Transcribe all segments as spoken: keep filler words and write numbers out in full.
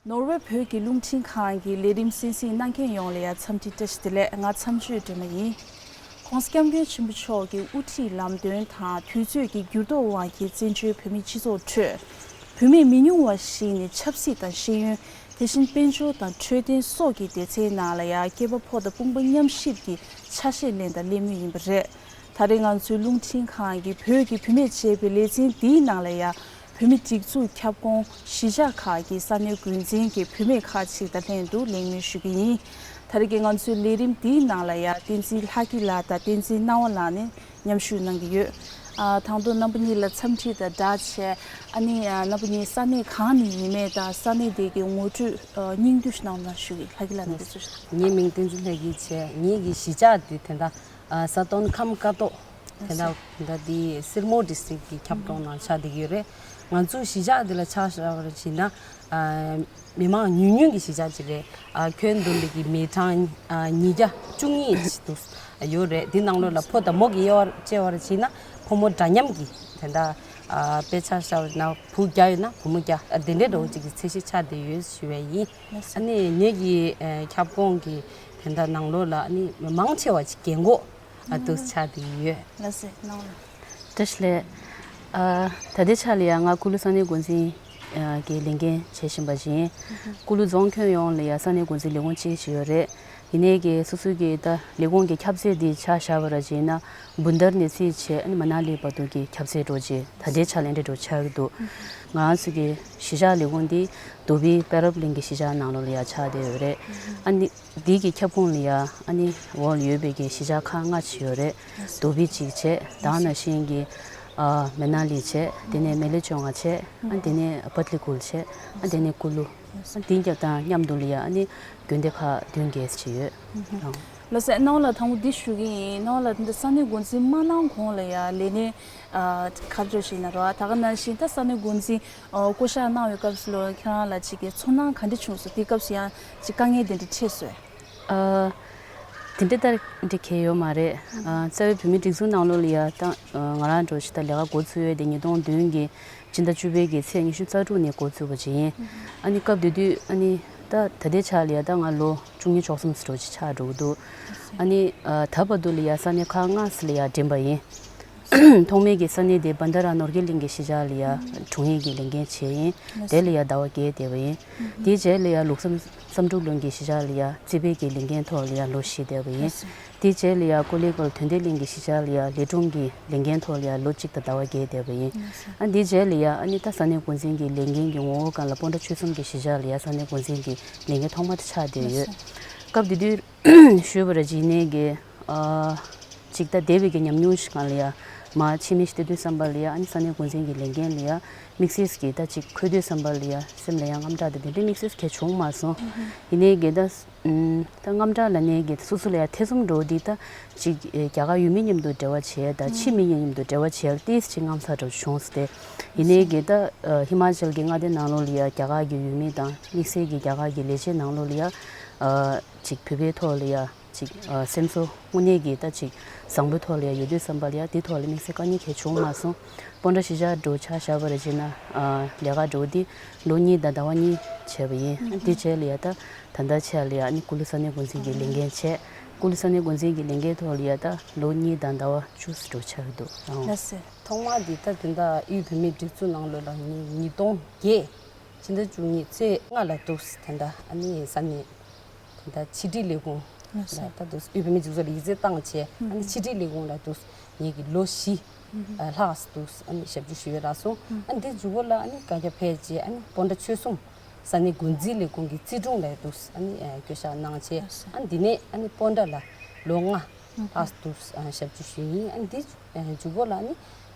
ནོར་ཝེ་བོད་ཀྱི་རླུང་འཕྲིན་ཁང་གི་ལས་རིམ་གསན་གཟིགས་གནང་མཁན་ཡོངས་ལ་ཡང་འཚམས་འདྲི་བཀྲ་ཤིས་བདེ་ལེགས། ང་མཚམས་གཅོད་སྒྲོལ་མ་ཡིན། ྋགོང་ས་ྋསྐྱབས་མགོན་ཆེན་པོ་མཆོག་གི་དབུ་ཁྲིད་ལམ་སྟོན་དང་དུས་ཚོད་ཀྱི་འགྱུར་ལྡོག་དབང་གིས་བཙན་བྱོལ་བོད་མིའི་སྤྱི་ཚོགས་ཁྲོད་བོད་མི་མི་ཉུང་བ་ཞིག་ནས་ཆབ་སྲིད་དང་ཤེས་ཡོན། དེ་བཞིན་དཔལ་འབྱོར་དང་འཕྲོད་བསྟེན་སོགས་ཀྱི་སྡེ་ཚན་ནང་ལ་ཡང་སྐྱེས་པ་ཕོ་དང་དཔུང་པ་མཉམ་གཤིབ་ཀྱི་ཆ་ཤས་ལེན་དང་ལེན་མུས་ཡིན་པ་རེད། ད་རེས་ང་ཚོའི་རླུང་འཕྲིན་ཁང་གིས་བོད་ཀྱི་བུད་མེད་ཅེས་པའི་ལེ་ཚན་འདིའི་ནང་ལ་ཡང་བོད་མི་སྒྲིག་འཛུགས་ཁྱབ་ཁོངས་གཞིས་ཆགས་ཁག་གི་ས་གནས་འགོ་འཛིན་གྱི་བུད་མེད་ཁག་ཅིག་དང་ལྷན་དུ་གླེང་མོལ་ཞུ་གི་ཡིན། ད་རེས་ཀྱི་ང་ཚོའི་ལས་རིམ་འདིའི་ནང་ལ་ཡང་བསྟན་འཛིན་ལྷ་སྐྱིད་ལགས་དང་བསྟན་འཛིན་སྣང་བ་ལགས་ནས་མཉམ་ཞུགས་གནང་གི་ཡོད། ཨ། དང་ཐོག་རྣམ་པ་གཉིས་ལ་འཚམས་འདྲི་དང་སྦྲགས་བྱས། ཨ་ནི་ཨ། རྣམ་པ་གཉིས་ས་གནས་གང་ནས་ཡིན་མིན་དང་ས་གནས་དེ་གའི་ངོ་སྤྲོད་ཨ། སྙིང་བསྡུས་ཤིག་གནང་རོགས་གནང་ཞུ་གི། ལྷ་སྐྱིད་ལགས་ནས་དེ་ཚོ་ཞུ། ངའི་མིང་བསྟན་འཛིན་ལྷ་སྐྱིད་བྱས། ངེད་ཀྱི་གཞིས་ཆགས་དེ་དེ་འདྲ་ཨ། ས་སྟོན་ཁམས་ཀ་ཏོ། དེ་འདྲ་དེ་འདྲ་དེ་སེར་མོ་ཌི་སི་ཊིག་གི་ཁྱབ་ཁོངས་ནང་ཆགས་བསྡད་ཀྱི་ཡོད་རེད། ང་ཚོ་གཞིས་ཆགས་དེ་ལ་ཆ་བཞག་པ་བྱས་ན་ཨ། མི་མང་ཉུང་ཉུང་གི་གཞིས་ཆགས་ཅིག་རེད། ཨ། ཁྱོན་བསྡོམས་པའི་གི་མི་གྲངས་ཨ། ཉིས་བརྒྱ་བཅུ་གཉིས་ཅིག་འདུག་ཡོད་རེད། དེ་ནང་ལོགས་ལ་ཕོ་དང་མོ་གི་དབྱེ་བ་བྱས་པ་བྱས་ན་ཕོ་མོ་འདྲ་མཉམ་གྱི་དེ་འདྲ་ཨ། དཔེ་ཆ་བཞག་པ་ན་བུ་བརྒྱ་ཡོད་ན་བུ་མོ་བརྒྱ། ཨ། དེ་འདྲའི་འདྲ་བོ་ཅིག་གི་ཚད་གཞི་ཆགས་བསྡད་ཡོད་ཞུ་བ་ཡིན། ཨ་ནི་ངེད་ཀྱི་ཨ། ཁྱབ་ཁོངས་ཀྱི་དེ་འདྲ་ནང་ལོགས་ལ་ཨ་ནི་མང་ཆེ་བ་ཅིག་རྒན་གོག་ཨ། འདུག་ཆགས་བསྡད་ཡོད། ལགས་སེ། གནང་བ། བཀྲ་ཤིས་བདེ་ལེགས། ཨ། ད་ལྟའི་ཆ་ལ་ཡང་ང་ཀུ་ལུ་ས་གནས་འགོ་འཛིན་ཨ། གྱི་ལས་འགན་བྱེད་བཞིན་པ་ཡིན། ཀུ་ལུ་རྫོང་ཁྱོན་ཡོངས་ལ་ཡང་ས་གནས་འགོ་འཛིན་ལས་ཁུངས་གཅིག་ཅིག་ཡོད་རེད། ཡིན་ནའི་གི་སོ་སོའི་གི་ད་ལས་ཁུངས་ཀྱི་ཁྱབ་ཚད་འདི་ཆ་བཞག་པ་ར་བྱས་ན་བུན་དར་ནས་རྩིས་བྱས་ཨ་ནི་མ་ན་ལི་བར་དུ་གི་ཁྱབ་ཚད་འགྲོ་རྗེས་ད་ལྟའི་ཆ་ལ་འདྲ་འགྲོ་ཆགས་ཀྱི་འདུག་ང་ཚོ་གི་གཞིས་ཆགས་ལས་ཁུངས་འདི་དོ་བི་པེ་རབ་གླིང་གི་གཞིས་ཆགས་ནང་ལོགས་ལ་ཡང་ཆགས་བསྡད་ཡོད་རེད། ཨ་ནི། འདི་གི་ཁྱབ་ཁོངས་ལ་ཡ་ཨ་ནི་འོག་ལ་ཡོད་པའི་གི་གཞིས་ཆགས་ཁག་ལྔ་ཅིག་ཡོད་རེད། དོ་བི་གཅིག་བྱས། ད་ག་ནང་བཞིན་གྱི་ཨ། མེ་ན་ལི་བྱས། དེ་ནས་མེ་ལེ་ཅོ་ང་བྱས། ཨ། དེ་ནས་པད་ལི་ཀུལ་བྱས། ཨ། དེ་ནས་ཀུ་ལུ། ཨ། དེ་རྒྱབ་དང་མཉམ་དུ་ལ་ཡ་ཨ་ནི་དགོན་སྡེ་ཁག་བདུན་བརྒྱད་ཅིག་ཡོད། ཨང་། ལགས་སེ། སྣང་བ་ལགས་དང་པོ་འདི་ཞུ་གི་ཡིན། སྣང་བ་ལགས་འདི་ས་གནས་འགོ་འཛིན་མ་གནང་གོང་ལ་ཡ་ལས་གནས་ཨ། ག་རེ་ཞུ་ན་རོ། ད་ག་ནང་བཞིན་ད་ས་གནས་འགོ་འཛིན་ཨ། བསྐོ་བཞག་གནང་བའི་སྐབས་སུ་ལ་ཁྱེད་རང་ལ་ཅིག་གི་ཚོར་སྣང་ག་འདྲ་བྱུང་སོང་། དེ་སྐབས་སུ་ཡང་ཅིག་དཀའ་ངལ་དེ་འདྲ་འཕྲད་སོང་། ཨ། དེ་འདྲ་ལྟར་འདྲ་གལ་ཡོད་མ་རེད། ཨ། རྩ་བའི་བོད་མིའི་སྒྲིག་འཛུགས་ནང་ལོགས་ལ་ཡ་ད་ང་རང་འདྲ་བོ་ཞིག་ད་ལས་ཀ་འགོ་ཚུགས་ཡོད་དེ་ཉིས་སྟོང་བདུན་གྱི་སྤྱི་ཟླ་བཅུ་པའི་གི་ཚེས་ཉི་ཤུ་རྩ་དྲུག་ནས་འགོ་ཚུགས་པ་ཅིག་ཡིན། ཨ་ནི་སྐབས་དེ་དུས་ཨ་ནི་ད་ད་ལྟའི་ཆ་ལ་ཡ་ད་ང་ལོ་བཅུ་གཉིས་བཅུ་གསུམ་ཙམ་འདྲ་བོ་ཅིག་ཆགས་འགྲོ་གི་འདུག་ཨ་ནི་ཨ། ད་བར་དུ་ལ་ཡ་ས་གནས་ཁག་ལྔ་ཙམ་ལ་ཡ་འགྲིམས་པ་ཡིན། ཐོག་མའི་གི་ས་གནས་དེ་བན་དྷ་ར་ནོར་གྱི་གླིང་གི་གཞིས་ཆགས་ལ་ཡ་དྲུང་ཡིག་གི་ལས་འགན་བྱས་ཡིན། དེ་ལ་ཡ་ཟླ་བ་བརྒྱད་བསྡད་པ་ཡིན། དེའི་རྗེས་ལ་ཡ་ལུགས་བསམ་བསམ་འགྲུབ་ལུང་གི་གཞིས་ཆགས་ལ་ཡ་རྩིས་དཔོན་གྱི་ལས་འགན་ཐོག་ལ་ཡ་ལོ་བཞི་བསྡད་པ་ཡིན། དེའི་རྗེས་ལ་ཡ་ཀོ་ལི་གལ་དོན་ལྡན་གླིང་གི་གཞིས་ཆགས་ལ་ཡ་ལས་དྲུང་གི་ལས་འགན་ཐོག་ལ་ཡ་ལོ་གཅིག་དང་ཟླ་བ་བརྒྱད་བསྡད་པ་ཡིན། ཨ། དེའི་རྗེས་ལ་ཡ་ཨ་ནི་ད་ས་གནས་འགོ་འཛིན་གྱི་ལས་འགན་གྱི་ངོ་བོ་སྒང་ལ་སྤོན་ཊ་ཆོལ་གསུམ་གྱི་གཞིས་ཆགས་ལ་ཡ་ས་གནས་འགོ་འཛིན་གྱི་ལས་འགན་ཐོག་མ་དེ་ཆགས་བསྡད་ཡོད། སྐབས་དེ་དུས་ཞུས་པ་ར་བྱས་ནས་གི་ཨ། ཅིག་ད་འདས་པའི་གི་ཉམས་མྱོང་ཞིག་སྒང་ལ་ཡ་མར་ཕྱི་མིག་ཅིག་ལྟ་དུས་ཙམ་པ་ལ་ཡ་ཨ་ནི་ས་གནས་འགོ་འཛིན་གྱི་ལས་འགན་ལ་ཡ་དམིགས་བསལ་གྱི་ད་ཅིག་འཁོད་དུས་ཙམ་པ་ལ་ཡ་སེམས་ལ་ཡ་དངངས་སྐྲག་དང་དེ་འདྲའི་དམིགས་བསལ་གང་ཡང་བྱུང་མ་སོང་། ཡིན་ནའི་གི་ད་ཨུམ། ད་དངངས་སྐྲག་ལབ་ནའི་གི་སོ་སོ་ལ་ཡ་ཐེ་ཚོམ་འདྲ་བོ་འདི་ད་ཅིག་རྒྱ་གར་ཡུལ་མི་མཉམ་དུ་འབྲེལ་བ་བྱས་ད་ཕྱི་མི་མཉམ་དུ་འབྲེལ་བ་བྱས་ལ་ཏོག་ཙམ་ཅིག་དངངས་འཚབ་འདྲ་བོ་བྱུང་སོང་སྟེ། ཡིན་ནའི་གི་ད་ཧི་མ་ཅལ་གྱི་མངའ་སྡེ་ནང་ལོགས་ལ་ཡ་རྒྱ་གར་གྱི་ཡུལ་མི་དང་དམིགས་བསལ་གྱི་རྒྱ་གར་གྱི་ལས་བྱེད་ནང་ལོགས་ལ་ཡ་ཅིག་བོད་པའི་ཐོག་ལ་ཡ། ཅིག་ཨ། སེམས་ཚོར་དངོས་གནས་ཀྱི་ད་ཅིག་བཟང་པོའི་ཐོག་ལ་ཡ་ཡོད་དུས་ཙམ་པ་ལ་ཡ་དེའི་ཐོག་ལ་དམིགས་བསལ་དཀའ་ངལ་གང་ཡང་བྱུང་མ་སོང་། སྤོན་ཊ་གཞིས་ཆགས་འདྲ་བོ་ཆ་བཞག་པ་ར་བྱས་ན་ཨ། ལས་ཀ་འདྲ་བོ་འདི་ལོ་གཉིས་དང་ཟླ་བ་གཉིས་བྱས་པ་ཡིན། ཨ་ནི་དེའི་རྗེས་ལ་ཡ་ད་ད་ལྟའི་ཆ་ལ་ཡ་ཨ་ནི་ཀུ་ལུ་ས་གནས་འགོ་འཛིན་གྱི་ལས་འགན་བྱས། ཀུ་ལུ་ས་གནས་འགོ་འཛིན་གྱི་ལས་འགན་ཐོག་ལ་ཡ་ད་ལོ་གཉིས་དང་ཟླ་བ་བཅུ་ཙམ་འདྲ་བོ་ཆགས་ཀྱི་འདུག་ཨང་། ལགས་སེ། ཐོག་མ་འདི་ད་དེ་འདྲ་དབུས་བོད་མིའི་སྒྲིག་འཛུགས་ནང་ལོགས་ལ་ཉིས་ཉིས་སྟོང་བརྒྱད་ཕྱི་ཟླ་བཅུ་གཉིས་ཚེས་ལྔ་ལ་འདུག་སེ་དེ་འདྲ་ཨ་ནི་ས་གནས། ད་ཕྱི་དྲིལ་ལས་ཁུངས་ལ་ད་དུ་དབུས་བོད་མིའི་སྒྲིག་འཛུགས་ལ་ཡིག་ཚད་བཏང་བྱས། ཨ་ནི་ཕྱི་དྲིལ་ལས་ཁུངས་ལ་དུ་ངེད་ཀྱི་ལོ་བཞི་ལྷག་དུ་ཨ་ནི་ཞབས་ཞུ་ཞུས་ཡོད་ར་སོང་། ཨ་ནི་དེ་མཇུག་གུ་ལ་ཨ་ནི་བཀའ་རྒྱ་ཕེབས་རྗེས་ཨ་ནི་སྤོན་ཊ་ཆོལ་གསུམ་ས་གནས་འགོ་འཛིན་ལས་ཁུངས་ཀྱི་རྩིས་དྲུང་ལ་དུ་ཨ་ནི་བསྐོ་བཞག་གནང་བྱས། ཨ་ནི་འདི་ནས་ཨ་ནི་སྤོན་ཊ་ལ་ལོ་ལྔ་ལྷག་དུ་ཞབས་ཞུ་ཞུས་ཡིན། ཨ་ནི་དེ་མཇུག་གུ་ལ་ཨ་ནི་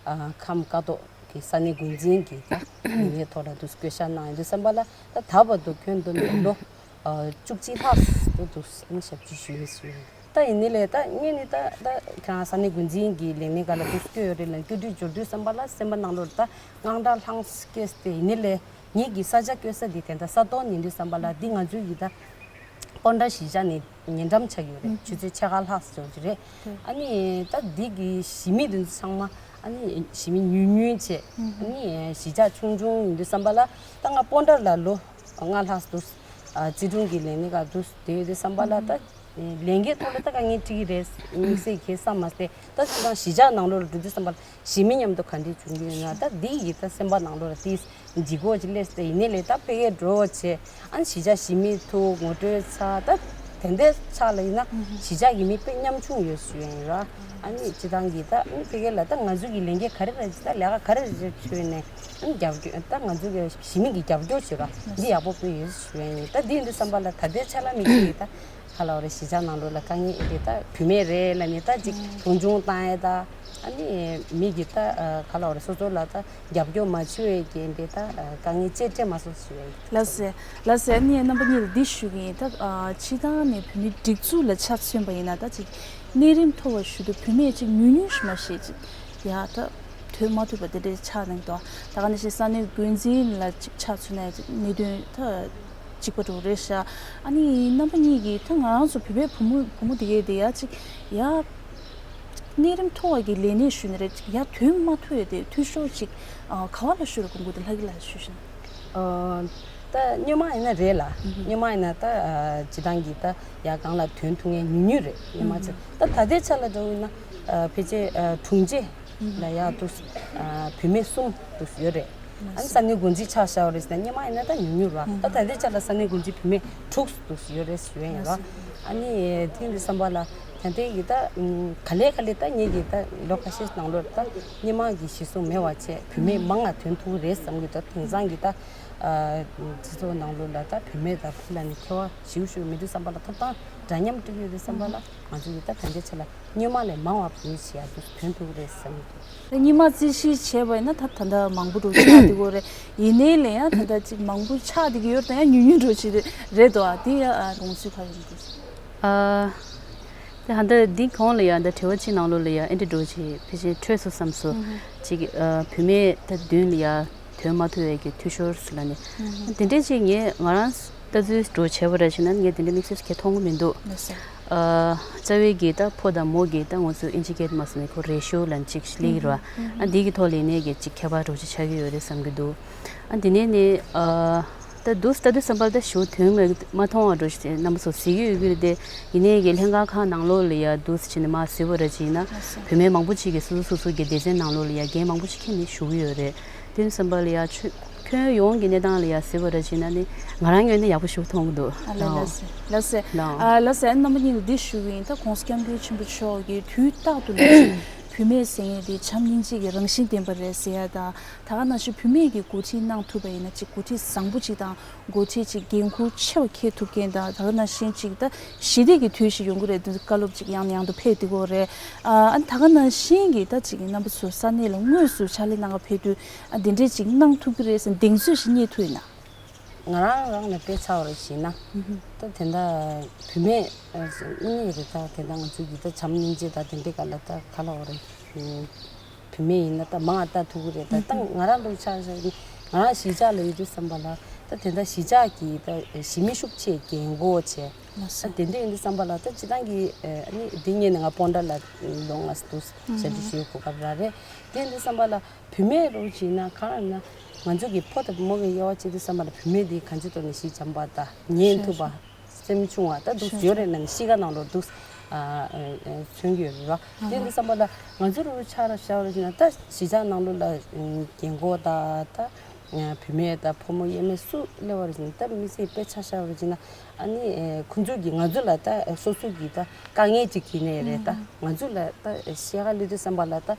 ཁམས་ཀ་ཏོག་གི་ས་གནས་འགོ་འཛིན་གྱི་ད་མི་སྣའི་ཐོག་ལ་དུ་བསྐོ་བཞག་གནང་ཡོད་དུས་ཙམ་པ་ལ་ད་ད་བར་དུ་ཁྱོན་བསྡོམས་པའི་ལོ་བཅུ་གཅིག་ལྷག་ཏུ་དུ་ཞབས་ཞུ་ཞུས་ཡིན་ཞུས། ད་ཡིན་ནའི་ལས་ད་ངས་ནི་ད་ད་ཁྱེད་རང་ས་གནས་འགོ་འཛིན་གྱི་ལས་གནས་སྒང་ལ་དུ་བསྐོས་ཡོད་རེད་ལ་བསྐོས་དུས་འབྱོར་དུས་ཙམ་པ་ལ་སེམས་པ་ནང་ལོགས་ད་དངངས་སྐྲག་ལྷང་སྐྱེས་ཏེ། ཡིན་ནའི་ལས་ངེད་ཀྱི་ས་ཆ་བསྐོས་ས་འདི་དེ་འདྲ་ས་སྟོང་ཡིན་དུས་ཙམ་པ་ལ་འདི་ང་ཚོའི་གི་ད་སྤོན་ཊ་གཞིས་ཆགས་ནས་ཉེ་འགྲམ་ཆགས་ཡོད་རེད། ཆུ་ཚོད་ཕྱེད་ཀ་ལྷག་ཙམ་ཅིག་རེད། ཨ་ནི་ད་འདི་གི་གཞིས་མི་དེ་ཚོ་ཚང་མ་ཨ་ནི་གཞིས་མི་ཉུང་ཉུང་བྱས། ཨ་ནི་གཞིས་ཆགས་ཆུང་ཆུང་ཡིན་དུས་ཙམ་པ་ལ་ད་ང་སྤོན་ཊ་ལ་ལོ་ ལྔ་ལྷག་འདུག་ཨ་བརྩེ་དུང་གི་ལས་གནས་ཁག་འདུག་དེ་ཡོད་དུས་ཙམ་པ་ལ་ད་ལས་འགན་ཐོག་ལ་ད་དཀའ་ངལ་འཕྲད་ཀྱི་རེད། དམིགས་བསལ་གྱི་བསམ་མ་སྟེ་ད་ཅི་དང་གཞིས་ཆགས་ནང་ལོགས་ལ་འགྲོ་དུས་ཙམ་པ་ལ་གཞིས་མི་མཉམ་དུ་ག་འདྲས་བྱུང་གི་ཡོད་ན་ད་འདི་ཡིས་ད་སེམས་པ་ནང་ལོགས་ལ་ཏིས་ལྗིད་ཁོག་ཅིག་སླེབས་ཏེ་ཡིན་ནའི་ལས་ད་ཕ་གིར་འགྲོ་བྱས་ཨ་ནི་གཞིས་ཆགས་གཞིས་མི་ཐུག་ངོ་སྤྲོད་ཚར་ད་དེ་འདྲའི་ཆ་ལ་ཡིན་ན་གཞིས་ཆགས་ཀྱི་མི་དཔེ་ཉམ་ཆུང་ཡོད་ཞུ་ཡ་ཡིན་ར། ཨ་ནི་སྤྱི་བཏང་གི་ད་ཨ་ནི་ཕ་གི་ལ་ད་ང་ཚོ་གི་ལས་འགན་ག་རེ་རེད་ད་ལས་ཀ་ག་རེ་རེད་ཞུས་ནས་ཨ་ནི་རྒྱབ་སྐྱོར་ད་ང་ཚོ་གི་གཞིས་མི་གི་རྒྱབ་སྐྱོར་ཞུ་ར་འདི་ཡག་པོ་དཔེ་ཡོད་ཞུ་ཡ་ཡིན། ད་འདི་ཡིན་དུས་ཙམ་པ་ལ་ད་ལྟའི་ཆ་ལ་མི་གི་ད་ག་ལ་བ་རེད་གཞིས་ཆགས་ནང་ལོགས་ལ་དཀའ་ངལ་ཨེ་རེད་ད་བུད་མེད་རེད་ལ་ནི་ད་ཅིག་མཐོང་ཆུང་བཏང་ཡ་ད་ཨ་ནི་མི་གི་ད་ག་ལ་བ་རེད་སོ་སོ་ལ་ད་རྒྱབ་སྐྱོར་མ་བྱུང་བའི་རྐྱེན་པས་ད་དཀའ་ངལ་ཅིག་འཕྲད་མ་སོང་ཞུ་ཡ་ཡིན། ལགས་སེ། ལགས་སེ་ཨ་ནི་རྣམ་པ་གཉིས་ལ་འདི་ཞུ་གི་ཡིན་ད། ཨ་སྤྱི་བཏང་ནས་བོད་མི་སྒྲིག་འཛུགས་ལ་ཆ་མཚོན་པ་ཡིན་ན་ད་ཅིག་གནས་རིམ་མཐོ་བ་ཞུ་དུས་བུད་མེད་ཅིག་ཉུང་ཉུང་ཞིག་མ་ཤེས་ཅིག་ཡ་ད་ཐོན་མ་ཐུབ་པ་དེ་འདྲའི་ཆགས་གནང་འདུག་ད་ག་ནང་བཞིན་ས་གནས་འགོ་འཛིན་ལ་ཅིག་ཆ་མཚོན་ན་ཡ་ཅིག་གནད་དོན་ད་གཅིག་པ་འགྲོ་རེད་ཤག་ཨ་ནི་རྣམ་པ་གཉིས་ཀྱིས་ད་ང་རང་ཚོ་བོད་པའི་བུ་མོ་བུ་མོ་དེ་གས་དེ་ཡ་ཅིག་ཡ། གནས་རིམ་མཐོ་བ་གི་ལས་གནས་ཞུ་ནི་རེད་ཅིག་ཡར་ཐོན་མ་ཐུབ་ཡ་དེ་འཐུས་ཤོར་ཅིག་ཨ་ག་བ་ལ་ཤོར་དགོངས་ཀྱི་འདུག་ལྷ་སྐྱིད་ལགས་ཞུ་བཞིན། ཨ་ད་སྔོན་མ་ཡིན་ན་རེད་ལ། སྔོན་མ་ཡིན་ན་ད་ཨ་སྤྱི་བཏང་གི་ད་ཡར་སྒང་ལ་ཐོན་ཐུབ་མཁན་ཉུང་ཉུང་རེད་སྔོན་མ་ཚོ། ད་ད་ལྟའི་ཆ་ལ་འགྲོ་ཡིན་ན་ཨ་ཕལ་ཆེར་ཨ་དྲུང་ཆེ་ལ་ཡར་འདུག་ཨ་བུད་མེད་གསུམ་འདུག་ཡོད་རེད། ཨ་ནི་ས་གནས་འགོ་འཛིན་ཆགས་བཞག་པ་རེད་ཟེར་ན་སྔོན་མ་ཡིན་ན་ད་ཉུང་ཉུང་རེད་བ། ད་ད་ལྟའི་ཆ་ལ་ས་གནས་འགོ་འཛིན་བུད་མེད་དྲུག་འདུག་ཡོད་རེད་ཞུ་ཡ་ཡིན་ར། ཨ་ནི་དེ་འདི་བསམ་པ་ལ་ད་ལྟའི་གི་ད་ག་ལེ་ག་ལེ་ད་ངེད་ཀྱི་ད་ལོ་ཁ་ཤས་ནང་ལོགས་ད་སྔོན་མ་གི་གཞི་བཟུང་མེད་པ་བྱས་བུད་མེད་མང་ང་ཐོན་ཐུབ་རེད་བསམ་གི་འདུག་དེང་སང་གི་ད་སྤྱི་ཚོགས་ནང་ལོགས་ལ་ད་བུད་མེད་དང་བུ་ལ་ནི་ཁྱད་པར་ཞེ་པོ་ཞིག་མི་འདུག་བསམ་པ་ལ་ཐོབ་ཐང་འདྲ་མཉམ་སྤྲོད་ཀྱི་ཡོད་རེད་བསམ་པ་ལ་ང་ཚོ་གི་ད་ད་ལྟའི་ཆ་ལ་སྔོན་མ་ལས་མང་བ་བུད་མེད་བྱས་ཡ་འདུག་ཐོན་ཐུབ་རེད་བསམ་གི་འདུག་ད་སྔོན་མ་རྩིས་གཞི་བྱས་པ་ཡིན་ན་ད་ད་ལྟ་མང་པོ་འགྲོ་ཆགས་འདུག་གོ་རེད། ཡིན་ནའི་ལས་ཡང་ད་ལྟ་ཅིག་མང་པོ་ཆགས་འདུག་གི་ཡོད་ད་ཡང་ཉུང་ཉུང་འགྲོ་ཆེ་རེད་དོ། ཨ་དེ་ཡ་ཨ་དགོངས་ཚུལ་ག་རེ་ཡིན་འདུག་ཨ་དེ་ཧ་ད་འདི་གོང་ལ་ཡ་འདི་དྲི་བ་གཅིག་ནང་ལོགས་ལ་ཡ་ཨེ་འདྲ་འགྲོ་ཆེ་ཕལ་ཆེར་འཕྲོས་སུ་བསམ་སོ། ཅིག་ཨ་བུད་མེད་ད་མདུན་ལ་ཡ་ཐོན་མ་ཐུབ་ཡས་ཀྱི་འཐུས་ཤོར་སུ་ལ་ནི། དེ་འདྲས་ཅིག་ངས་ང་རང་ལྟ་ཚུལ་འགྲོ་བྱས་པ་ར་ཅིག་ན་ངས་དེ་འདྲས་དམིགས་བསལ་གྱི་མཐོང་གི་མི་འདུག་ལགས་སོ། ཨ་རྩ་བའི་གི་ད་ཕོ་དང་མོ་གི་ད་ང་ཚོ་ཨིན་ཇི་སྐད་མ་སོང་ནས་ཁོ་རེ་ཤོ་ལ་ཅིག་སླེབས་ཀྱི་ར། ཨ་འདི་གི་ཐོག་ལས་ནས་གི་ཅིག་ཁྱད་པར་འགྲོ་ཅིག་ཆགས་ཀྱི་ཡོད་རེད་བསམ་གྱི་འདུག་ཨ་འདི་ནས་ནི་ཨ་ད་འདུག་ལྟ་དུས་བསམ་པར་ད་ཞུ་དོན་མེད་མ་མཐོང་བ་འགྲོ་ཞིག་རྣམ་པ་ཚོ་གཟིགས་ཀྱི་ཡོད་ཀྱི་རེད་དེ། ཡིན་ནའི་གི་ལྷན་ཁང་ཁག་ནང་ལོགས་ལ་ཡ་འདུག་ཅིག་ནི་མ་གཟིགས་པ་ར་ཅིག་ཡིན་ན་བུད་མེད་མང་པོ་ཅིག་གི་སོ་སོ་སོ་སོ་གི་སྡེ་ཚན་ནང་ལོགས་ལ་ཡ་འགན་མང་པོ་ཅིག་འཁྱེར་ནས་བཞུགས་ཀྱི་ཡོད་རེད། དེ་ནི་བསམ་པ་ལ་ཡ་ཆུ་ཁྱོན་ཡོངས་ཀྱི་གནས་སྟངས་ལ་ཡ་གཟིགས་པ་ར་ཅིག་ན་ནི་ང་རང་ངོས་ནས་ཡག་པོ་ཞིག་མཐོང་གི་འདུག་ཨ་ལ་ལགས་སེ་ལགས་སེ། ལགས། ཨ་ལགས་སེ་ཨ་རྣམ་པ་གཉིས་ལ་འདི་ཞུ་གི་ཡིན། ད་༸གོང་ས་༸སྐྱབས་མགོན་ཆེན་པོ་མཆོག་གིས་དུས་རྟག་ཏུ་ལ་བུད་མེད་ཟེར་མཁན་དེ་བྱམས་སྙིང་རྗེ་གི་རང་བཞིན་ལྡན་པ་རེད་ཟེར་ཡ་དང་། ད་ག་ནང་བཞིན་བུད་མེད་ཀྱིས་འགོ་ཁྲིད་གནང་ཐུབ་པ་ཡིན་ན་ཅིག་འགོ་ཁྲིད་བཟང་པོ་ཅིག་དང་འགོ་ཁྲིད་ཅིག་འགན་འཁུར་ཆེ་བ་འཁྱེར་ཐུབ་མཁན་དང་། ད་ག་ནང་བཞིན་ཅིག་ད་ཞི་བདེ་གི་དུས་ཤིག་ཡོང་གི་རེད་འདུག་བཀའ་སློབ་ཅིག་ཡང་ནས་ཡང་དུ་ཕེབས་བསྡད་ཀྱི་ཡོད་རེད། ཨ་ཨ་ནི་ད་ག་ནང་བཞིན་གྱི་ད་ཅིག་རྣམ་པ་ཚོ་ས་གནས་ལ་དངོས་སུ་ཕྱག་ལས་གནང་ག་ཕེབས་དུས་ཨ་དེ་འདྲས་ཅིག་གནང་ཐུབ་ཀྱི་རེད་ཟེར་གདེང་ཚོད་ཞིག་རྙེད་ཐུབ་ཡོད་ན། ང་རང་རང་ལ་དཔེ་ཆ་བ་རེ་བྱས་ན། ད་དེ་འདྲ་བུད་མེད་ཨ་དངོས་གནས་རེད། ད་དེ་འདྲ་ང་ཚོའི་གི་ད་བྱམས་སྙིང་རྗེ་ད་དེ་འདྲའི་སྒང་ལ་ད་ག་ལ་བ་རེད། བུད་མེད་ཡིན་ན་ད་མང་ང་ལྟ་ཐུབ་ཀྱི་རེད། ད་ད་ང་རང་ལོ་ཆགས་ཆགས་ནི་ང་རང་གཞིས་ཆགས་ལ་ཡོད་དུས་ཙམ་པ་ལ་ད་དེ་འདྲ་གཞིས་ཆགས་ཀྱི་ད་གཞིས་མི་ཤུགས་ཆེ་རྒན་གོག་བྱས། ད་དེ་འདྲ་ཡིན་དུས་ཙམ་པ་ལ་ད་སྤྱི་བཏང་གི་ཨ་ནི་འདི་ངས་ནི་ང་སྤོན་ཊ་ལ་ལོ་ལྔ་འདུག་ཞབས་ཕྱི་ཞུ་གོ་སྐབས་རག་རེད། དེ་ཡིན་དུས་ཙམ་པ་ལ་བུད་མེད་རོགས་བྱས་ན་གང་ཡིན་ན་ང་ཚོ་གི་ཕོ་དང་མོ་གི་དབྱེ་བ་བྱེད་དུས་ཙམ་པ་ལ་བུད་མེད་འདི་གང་ཅི་ཐོག་ནས་གཞི་འགྱམ་པ་དང་ཉན་ཐུབ་པ། སེམས་ཆུང་བ་ད་འདུག་ཡོད་རེད་ན་ནི་གཤིས་ཀ་ནང་ལོགས་འདུག་མཚོན་གྱི་ཡོད་རེད་བ། དེ་འདི་བསམ་པ་ལ་ང་ཚོ་རུ་ཆ་ར་བཞག་རེད་ན་ད་གཞིས་ཆགས་ནང་ལོགས་ལ་རྒན་གོག་དང་ད་བུད་མེད་དང་ཕོ་མོ་དབྱེ་མེད་སུ་སླེབས་པ་རེད་ན་ད་མི་ཚེ་དཔེ་ཆ་བཞག་རེད་ན་ཨ་ནི་ཁོང་ཚོ་གིས་ང་ཚོ་ལ་ད་སོ་སོ་གི་ད་དཀའ་ངལ་ཅིག་གི་ནས་རེད། ད་ང་ཚོ་ལ་ད་ཤེས་ཀ་སླེབས་དུས་བསམ་པ་ལ་ད་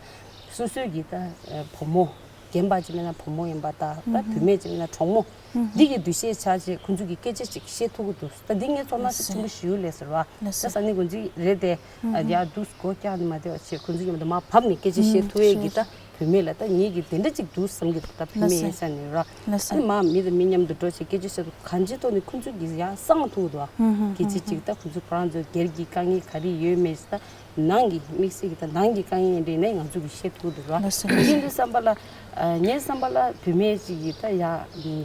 སོ་སོ་གི་ད་བུ་མོ། རྒན་པ་ཅིག་མིན་ན་བུ་མོ་ཡིན་པ་དང་ད་བུད་མེད་ཅིག་མིན་ན་གྲོགས་མོ། འདི་གི་འདུ་ཤེས་ཆགས་བྱས་ཁོང་ཚོ་གི་སྐད་ཆ་ཅིག་བཤད་ཐུབ་ཀྱི་འདུག་ད་འདི་ངའི་ཚོར་སྣང་ཞིག་ཆེན་པོ་ཞིག་ཡོད་ལས་ཟེར་བ། ད་ས་གནས་འགོ་འཛིན་རེད་དེ། ཡར་འདུག་སྒོ་བཀྱག་ནས་མ་བསྡད་པ་བྱས་ཁོང་ཚོ་མཉམ་དུ་མར་བབས་ནས་སྐད་ཆ་བཤད་ཐུབ་ཡས་ཀྱི་ད་བུད་མེད་ལ་ད་ངེད་ཀྱི་དེ་འདྲ་ཅིག་འདུག་བསམ་གྱི་འདུག་ད་བུད་མེད་ཡིན་ས་ནས་ར། ཨ་ནི་མ་མི་དང་མི་མཉམ་དུ་འགྲོ་བྱས་སྐད་ཆ་བཤད་ཐུབ་གང་ཅིའི་ཐོག་ནས་ཁོང་ཚོ་གི་ཡར་སང་ཐུབ་འདུག་སྐད་ཆ་ཅིག་ད་ཁོང་ཚོ་ཁོ་རང་ཚོ་སྒེར་གྱི་དཀའ་ངལ་ག་རེ་ཡོད་མེད་ད། ནང་གི་དམིགས་བསལ་གྱི་ད་ནང་གི་དཀའ་ངལ་འདྲ་ཡིན་ན་ང་ཚོ་གི་བཤད་ཐུབ་འདུག་ར། ལགས་སོ། དེ་འདུག་བསམ་པ་ལ་ངའི་བསམ་པ་ལ་བུད་མེད་ཅིག་གིས་ད་ཡ་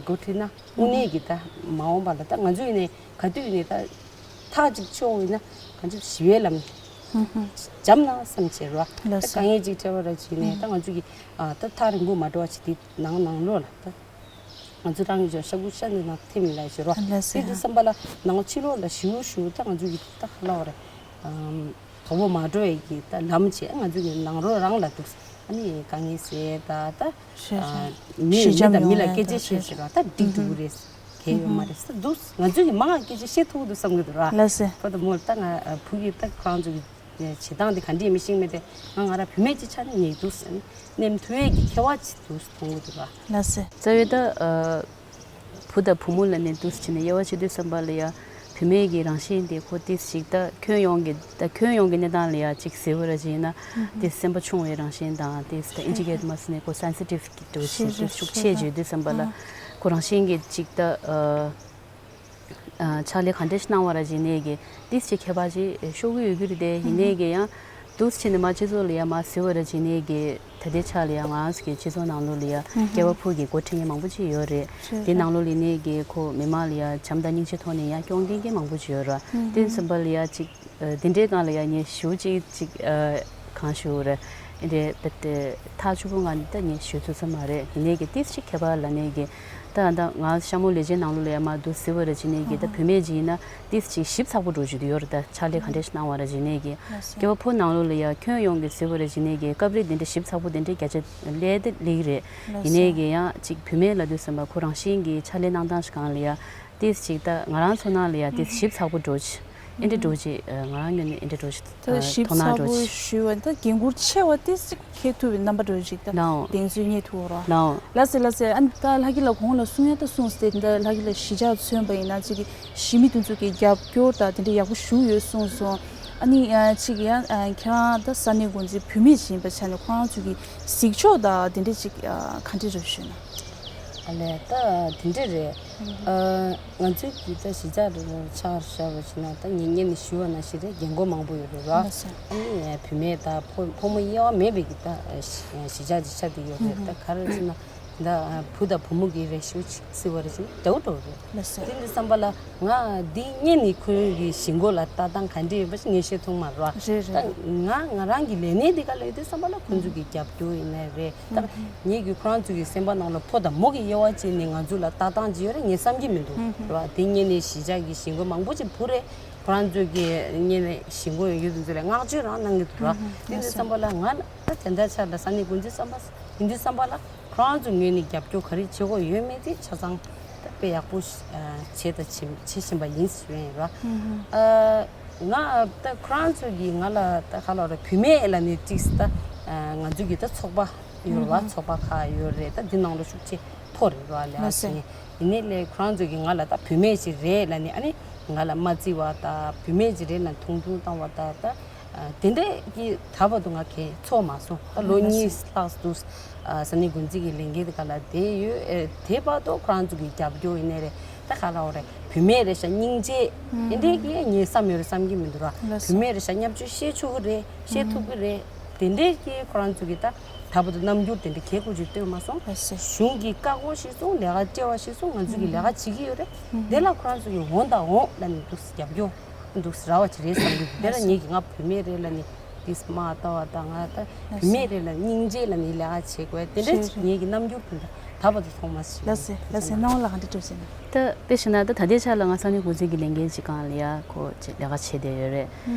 འགོ་ཁྲིད་ན་དངོས་གནས་ཀྱི་ད་མ་འོངས་པ་ལ་ད་ང་ཚོ་ཡིན་ནའི་ག་དུས་ཡིན་ནའི་ད་ཐག་ཅིག་ཆོད་ཡིན་ན་གང་ཅི་ཞི་བའི་ལམ་འཇམ་ན་བསམ་བྱས་ར། ད་དཀའ་ངལ་ཅིག་འཕྲད་པ་ར་ཅིག་ནས་ད་ང་ཚོ་གི་ད་ཐག་རིང་པོ་མ་འགྲོ་བ་ཅིག་དེ་ནང་ནང་ལོགས་ལ་ད། ང་ཚོ་རང་གི་ཤ་ཁུ་ཤ་འདི་ནང་ཐིམ་ལ་ཞུ་རོགས། ལགས་སེ། དེ་དུས་བསམ་པ་ལ་ནང་ཕྱི་ལོགས་ལ་ཞུ་ཞུ་ད་ང་ཚོ་གི་ད་ཧ་ལ་བ་རེད། དོ་པོ་མ་འགྲོ་ཡས་ཀྱི་ད་ལམ་བྱས་ང་ཚོ་གི་ནང་རོ་རང་ལ་འདུག་ཨ་ནི་དཀའ་ངལ་སེ་ད་ད་ཞེས་ཨ་ཞེས། མི་ཞེས་མི་ཅམ་དང་མི་ཡོང་ལ་ཡ་སྐད་ཆ་ད་བཤད་ཞེས་ཞེས་ར་ད་འགྲིག་འགྲོ་གི་རེད། གལ་ཡོད་མ་རེད་ད་འདུག་ང་ཚོ་གི་མང་ང་སྐད་ཆ་བཤད་ཐུབ་འདུག་བསམ་གི་འདུག་ར། ལགས་སེ། ཁོ་ད་མོ་ད་ང་བུ་གི་ད་ཁོ་རང་ཚོ་གི་བྱེད་སྟངས་དེ་ག་འདྲ་ཡིན་མི་ཤེས་མེད་དེ་ང་ང་ར་བུད་མེད་ཅིག་ཆགས་ནས་ཉེ་འདུག་ཟེར་ནས་མཐུ་ཡས་ཀྱི་ཁེ་བ་ཅིག་འདུག་མཐོང་གི་འདུག་ར། ལགས་སེ། རྩ་བའི་ད་ཨ། བུ་དང་བུ་མོ་ལ་ནས་འདུག་སེ་བྱས་ནས་དབྱེ་བ་ཕྱེ་དུས་ཙམ་པ་ལ་ཡ། བུད་མེད་ཀྱི་རང་བཞིན་དེ་ཁོ་ཏིས་ཞིག་ད་ཁྱོན་ཡོངས་ཀྱི་ད་ཁྱོན་ཡོངས་ཀྱི་གནས་སྟངས་ལ་ཡ་ཅིག་ཟེར་བ་ར་ཅིག་ཡིན་ན། ཏིས་སེམས་པ་ཆུང་བའི་རང་བཞིན་དང་ཏིས་ད་ཨིན་ཇི་སྐད་དུ་མ་ཟེར་ནས་ཁོ་སེན་སི་ཊིབ་ཀྱི་འདྲ་ཞིག་ཏིས་ཤུགས་ཆེ་བརྗོད་དུས་ཙམ་པ་ལ། ཁོ་རང་བཞིན་གྱི་ཅིག་ད་ཕྱག་ལས་ག་འདྲ་ཞིག་གནང་བ་ར་ཅིག་ནས་ཀྱི་ཏིས་ཅིག་ཁྱད་པར་ཅིག་ཤོར་གི་ཡོད་རྒྱུ་རེད་དེ་ཡིན་ནས་ཀྱི་ཡང་། འདུག་སེ་བྱས་ནས་མ་སྤྱི་ཚོགས་ལ་ཡ་མ་ཟེར་བ་ར་བྱས་ནས་ཀྱི་ད་ལྟའི་ཆ་ལ་ཡ་ང་རང་ཚོ་གི་སྤྱི་ཚོགས་ནང་ལོགས་ལ་ཡ་སྐྱེས་པ་ཕོ་གི་འགོ་ཁྲིད་མཁན་མང་པོ་ཅིག་ཡོད་རེད། དེ་ནང་ལོགས་ལ་ནས་ཀྱི་ཁོ་མི་མང་ལ་ཡ་བྱམས་དང་སྙིང་རྗེ་ཐོག་ནས་ཡ་སྐྱོང་མཁན་གྱི་མང་པོ་ཅིག་ཡོད་ར། དེ་ཙམ་པ་ལ་ཡ་ཅིག་འདི་འདྲའི་སྒང་ལ་ཡ་ངས་ཞུ་ཅིག་ཅིག་གང་ཞུ་ར། འདི་འདྲའི་ད་ལྟ་ཐག་ཆོད་པོ་ང་ད་ངས་ཞུ་ཐུབ་ས་མ་རེད། ཡིན་ནས་ཀྱི་ཏིས་ཅིག་ཁྱད་པར་ལ་ནས་ཀྱི་ད་ད་ང་ཤ་མོ་ལས་བྱེད་ནང་ལོགས་ལ་ཡ་མ་འདུག་ཟེར་བ་ར་བྱས་ནས་ཀྱི་ད་བུད་མེད་ཅིག་ཡིན་ན། ཏིས་ཅིག་ཞིབ་ཚགས་པོ་འགྲོ་རྒྱུ་དེ་ཡོད་རེད་ད། ཕྱག་ལས་ག་འདྲས་ཤིག་གནང་བ་རེད་ཅེས་ནས་ཀྱི། སྐྱེ་བ་ཕོ་ནང་ལོགས་ལ་ཡ་ཁྱོན་ཡོངས་ཀྱི་ཟེར་བ་རེད་ཅེས་ནས་ཀྱི་སྐབས་རེ་དེ་འདྲ་ཞིབ་ཚགས་པོ་དེ་འདྲ་བརྒྱ་ཆ་ལས་དེ་ལེགས་རེད། ཡིན་ནས་ཀྱི་ཡང་ཅིག་བུད་མེད་ལབ་དུས་ཙམ་པ་ཁོ་རང་བཞིན་གྱི་ཕྱག་ལས་གནང་སྟངས་ཤིག་གང་ལ་ཡ་ཏིས་ཅིག་ད་ང་རང་ཚོ་ནང་ལ་ཡ་ཏིས་ཞིབ་ཚགས་པོ་འགྲོ་ཅིག་ཨེ་འདྲ་འགྲོ་ཅིག་ང་རང་ངོས་ནས་ཨེ་འདྲ་འགྲོ་ཅིག་ད་ཞིབ་ཚགས་པོ་ཞུས་པ་ད་འགན་འཁུར་ཆེ་བ་ཏིས་ཅིག་ཁེལ་ཐུབ་པའི་རྣམ་པ་འདྲ་ཞིག་དང་ལའོ། གདེང་ཚོད་རྙེད་ཐུབ་རོགས། ལའོ། ལགས་སེ་ལགས་སེ། ཨ་ནི་ད་ལྷ་སྐྱིད་ལགས་གོང་ལ་གསུང་ཡ་ད་གསུངས་ཏེ་འདི་ལྷ་སྐྱིད་ལགས་གཞིས་ཆགས་མཚོན་པ་ཡིན་ན་ཅིག་གི་གཞིས་མི་དེ་ཚོ་གི་རྒྱབ་སྐྱོར་དང་དེ་འདྲ་ཡག་པོ་ཞུ་ཡོད་གསུངས་སོང་། ཨ་ནི་ཅིག་ཡང་ཁྱེད་རང་ད་ས་གནས་འགོ་འཛིན་བུད་མེད་ཅིག་ཡིན་པའི་ཆ་ནས་ཁོ་རང་ཚོ་གི་གཟིགས་ཕྱོགས་དང་དེ་འདྲ་ཅིག་ག་འདྲ་རེད་ཞུས་ན། ཨ་ལས་ད་དེ་འདྲ་རེད། ཨ། ང་ཚོའི་གི་ད་གཞིས་ཆགས་རེ་རེ་ཆ་བཞག་པ་ཞིག་ན་ད་ངེད་གཉིས་ནས་ཞུ་བ་ནང་བཞིན་རེད། རྒན་རྒོན་མང་པོ་ཡོད་རེད་ར། ལགས་སོ། ཨ་ནི་བུད་མེད་དང་ཕོ་ཕོ་མོ་དབྱེ་བ་མེད་པའི་གི་ད་གཞིས་ཆགས་ཅིག་ཆགས་བསྡད་ཡོད་རེད། ད་ག་རེ་ཟེར་ན་ད་བུ་དང་བུ་མོ་གི་རེ་ཞུ་ཅིག་ཟེར་བ་རེད་ཟེར་ན་འདྲ་བོ་འདྲ་བོ་རེད། ལགས་སོ། དེ་འདི་བསམ་པ་ལ་ང་འདི་གཉིས་ནས་ཁོའི་གི་གཞིས་འགོ་ལ་ལྟ་སྟངས་ག་འདྲ་ཡོད་པ་ཞིག་ངས་ཤེས་ཐུབ་མ་རེད་བ། རེད་རེད། ད་ང་ང་རང་གི་ལས་གནས་འདི་ག་ལས་དེ་བསམ་པ་ལ་ཁོང་ཚོ་གི་རྒྱབ་སྐྱོར་ཡིན་ནའི་རེད། ད་ངེད་ཀྱི་ཁོ་རང་ཚོ་གི་སེམས་པ་ནང་ལ་ཕོ་དང་མོ་གི་དབྱེ་བ་བྱས་ནས་ང་ཚོ་ལ་ལྟ་སྟངས་ཅིག་ཡོད་རེད་ངས་བསམ་གྱི་མི་འདུག་རེད་བ། དེ་གཉིས་ནས་གཞིས་ཆགས་ཀྱི་གཞིས་འགོ་མང་པོ་ཅིག་བུ་རེད། ཁོ་རང་ཚོ་གི་གཉིས་ནས་གཞིས་འགོ་ཡོད་དུས་ཚོད་ལ་བསྔགས་བརྗོད་རང་གནང་གི་འདུག་ར། དེ་འདྲ་བསམ་པ་ལ་ང་ལ་ད་དེ་འདྲ་ཆགས་ལ་ས་གནས་འགོ་འཛིན་བསམ་པ་ཡིན་དུས་བསམ་པ་ལ་ཁོ་རང་ཚོ་ངོས་ནས་རྒྱབ་སྐྱོར་ག་རེ་བྱེད་དགོས་ཡོད་མེད་དེ་ཆ་ཚང་ད་དཔེ་ཡག་པོ་བྱས་དང་བྱེད་བྱེད་བཞིན་པ་ཡིན་ཞུ་ཡིན་ར། ཨ། ང་ད་ཁོ་རང་ཚོ་གིས་ང་ལ་ད་ག་ལབ་རེད། བུད་མེད་ལབ་ནས་ཅིག་ད་ང་ཚོ་གི་ད་ཚོགས་པ་ཡོད་རེད་བ། ཚོགས་པ་ཁག་ཡོད་རེད། ད་འདི་ནང་ལ་ཤུགས་ཆེ་ཕོ་རེད་བ། ལགས་སོ། ཡིན་ནའི་ལས་ཁོ་རང་ཚོ་གིས་ང་ལ་ད་བུད་མེད་ཅིག་རེད་ལབ་ནས་ཨ་ནི་ང་ལ་མ་བརྩི་བ་ད་བུད་མེད་ཅིག་རེད་ལབ་མཐོང་ཆུང་བཏང་བ་ད་ད་དེ་འདྲས་ཀྱི་ད་བར་དུ་ང་གས་ཚོར་མ་སོང་། ད་ལོ་གཉིས་ལྷག་འདུག་ས་གནས་འགོ་འཛིན་གྱི་ལས་འགན་དེ་ག་ལ་བསྡད་ཡོད། ཨེ་དེ་བར་དུ་ཁོ་རང་ཚོ་གི་རྒྱབ་སྐྱོར་ཡིན་ནའི་རེད། ད་ག་ལབ་རེད། བུད་མེད་རེད་ཤག་སྙིང་རྗེ་དེ་འདྲས་ཀྱི་ངས་བསམ་ཡོད་རེད་བསམ་གྱི་མི་འདུག་ར། ལགས་སོ། བུད་མེད་རེད་ཤག་བརྙས་བཅོས་བཤད་ཆོག་གི་རེད། བཤད་ཐུབ་ཀྱི་རེད། དེ་འདྲས་ཀྱི་ཁོ་རང་ཚོ་གི་ད་ད་བར་དུ་རྣམ་འགྱུར་དེ་འདྲ་གས་ཁོ་ཅིག་སྟོན་མ་སོང་། ལགས་སོ། གཞུང་གིས་བཀག་འགོག་བྱས་སོང་། ལས་ཀ་སྤྲད་པ་བྱས་སོང་། ང་ཚོ་གི་ལས་ཀ་བྱེད་ཀྱི་ཡོད་རེད། དེ་ལ་ཁོ་རང་ཚོ་གི་འོང་དང་འོང་ལབ་ནས་འདུག་རྒྱབ་སྐྱོར་འདུག་ར་བ་ཅིག་རེད་བསམ་གི་འདུག་དེ་ལ་ངེད་ཀྱིས་ང་བུད་མེད་རེད་ལབ་ནས་དེ་དམག་ལྟ་བ་དང་། ང་ད་བུད་མེད་རེད་ལབ་སྙིང་རྗེ་ལབ་ནས་ལས་ཀ་བྱེད་དགོས་དེ་འདྲ་ཅིག་ངེད་ཀྱི་རྣམ་འགྱུར་དེ་འདྲ་ད་བར་དུ་མཐོང་མ་སོང་། ལགས་སེ་ལགས་སེ། སྣང་བ་ལ་ག་འདྲ་གྲུབ་ཟེར་ན། ད་དཔེ་བཞག་ན་ད་ད་ལྟའི་ཆ་ལ་ང་ས་གནས་འགོ་འཛིན་གྱི་ལས་འགན་ཅིག་སྒང་ལ་ཡ་ཁོ་ཅིག་ལས་ཀ་བྱེད་བསྡད་ཡོད་རེད།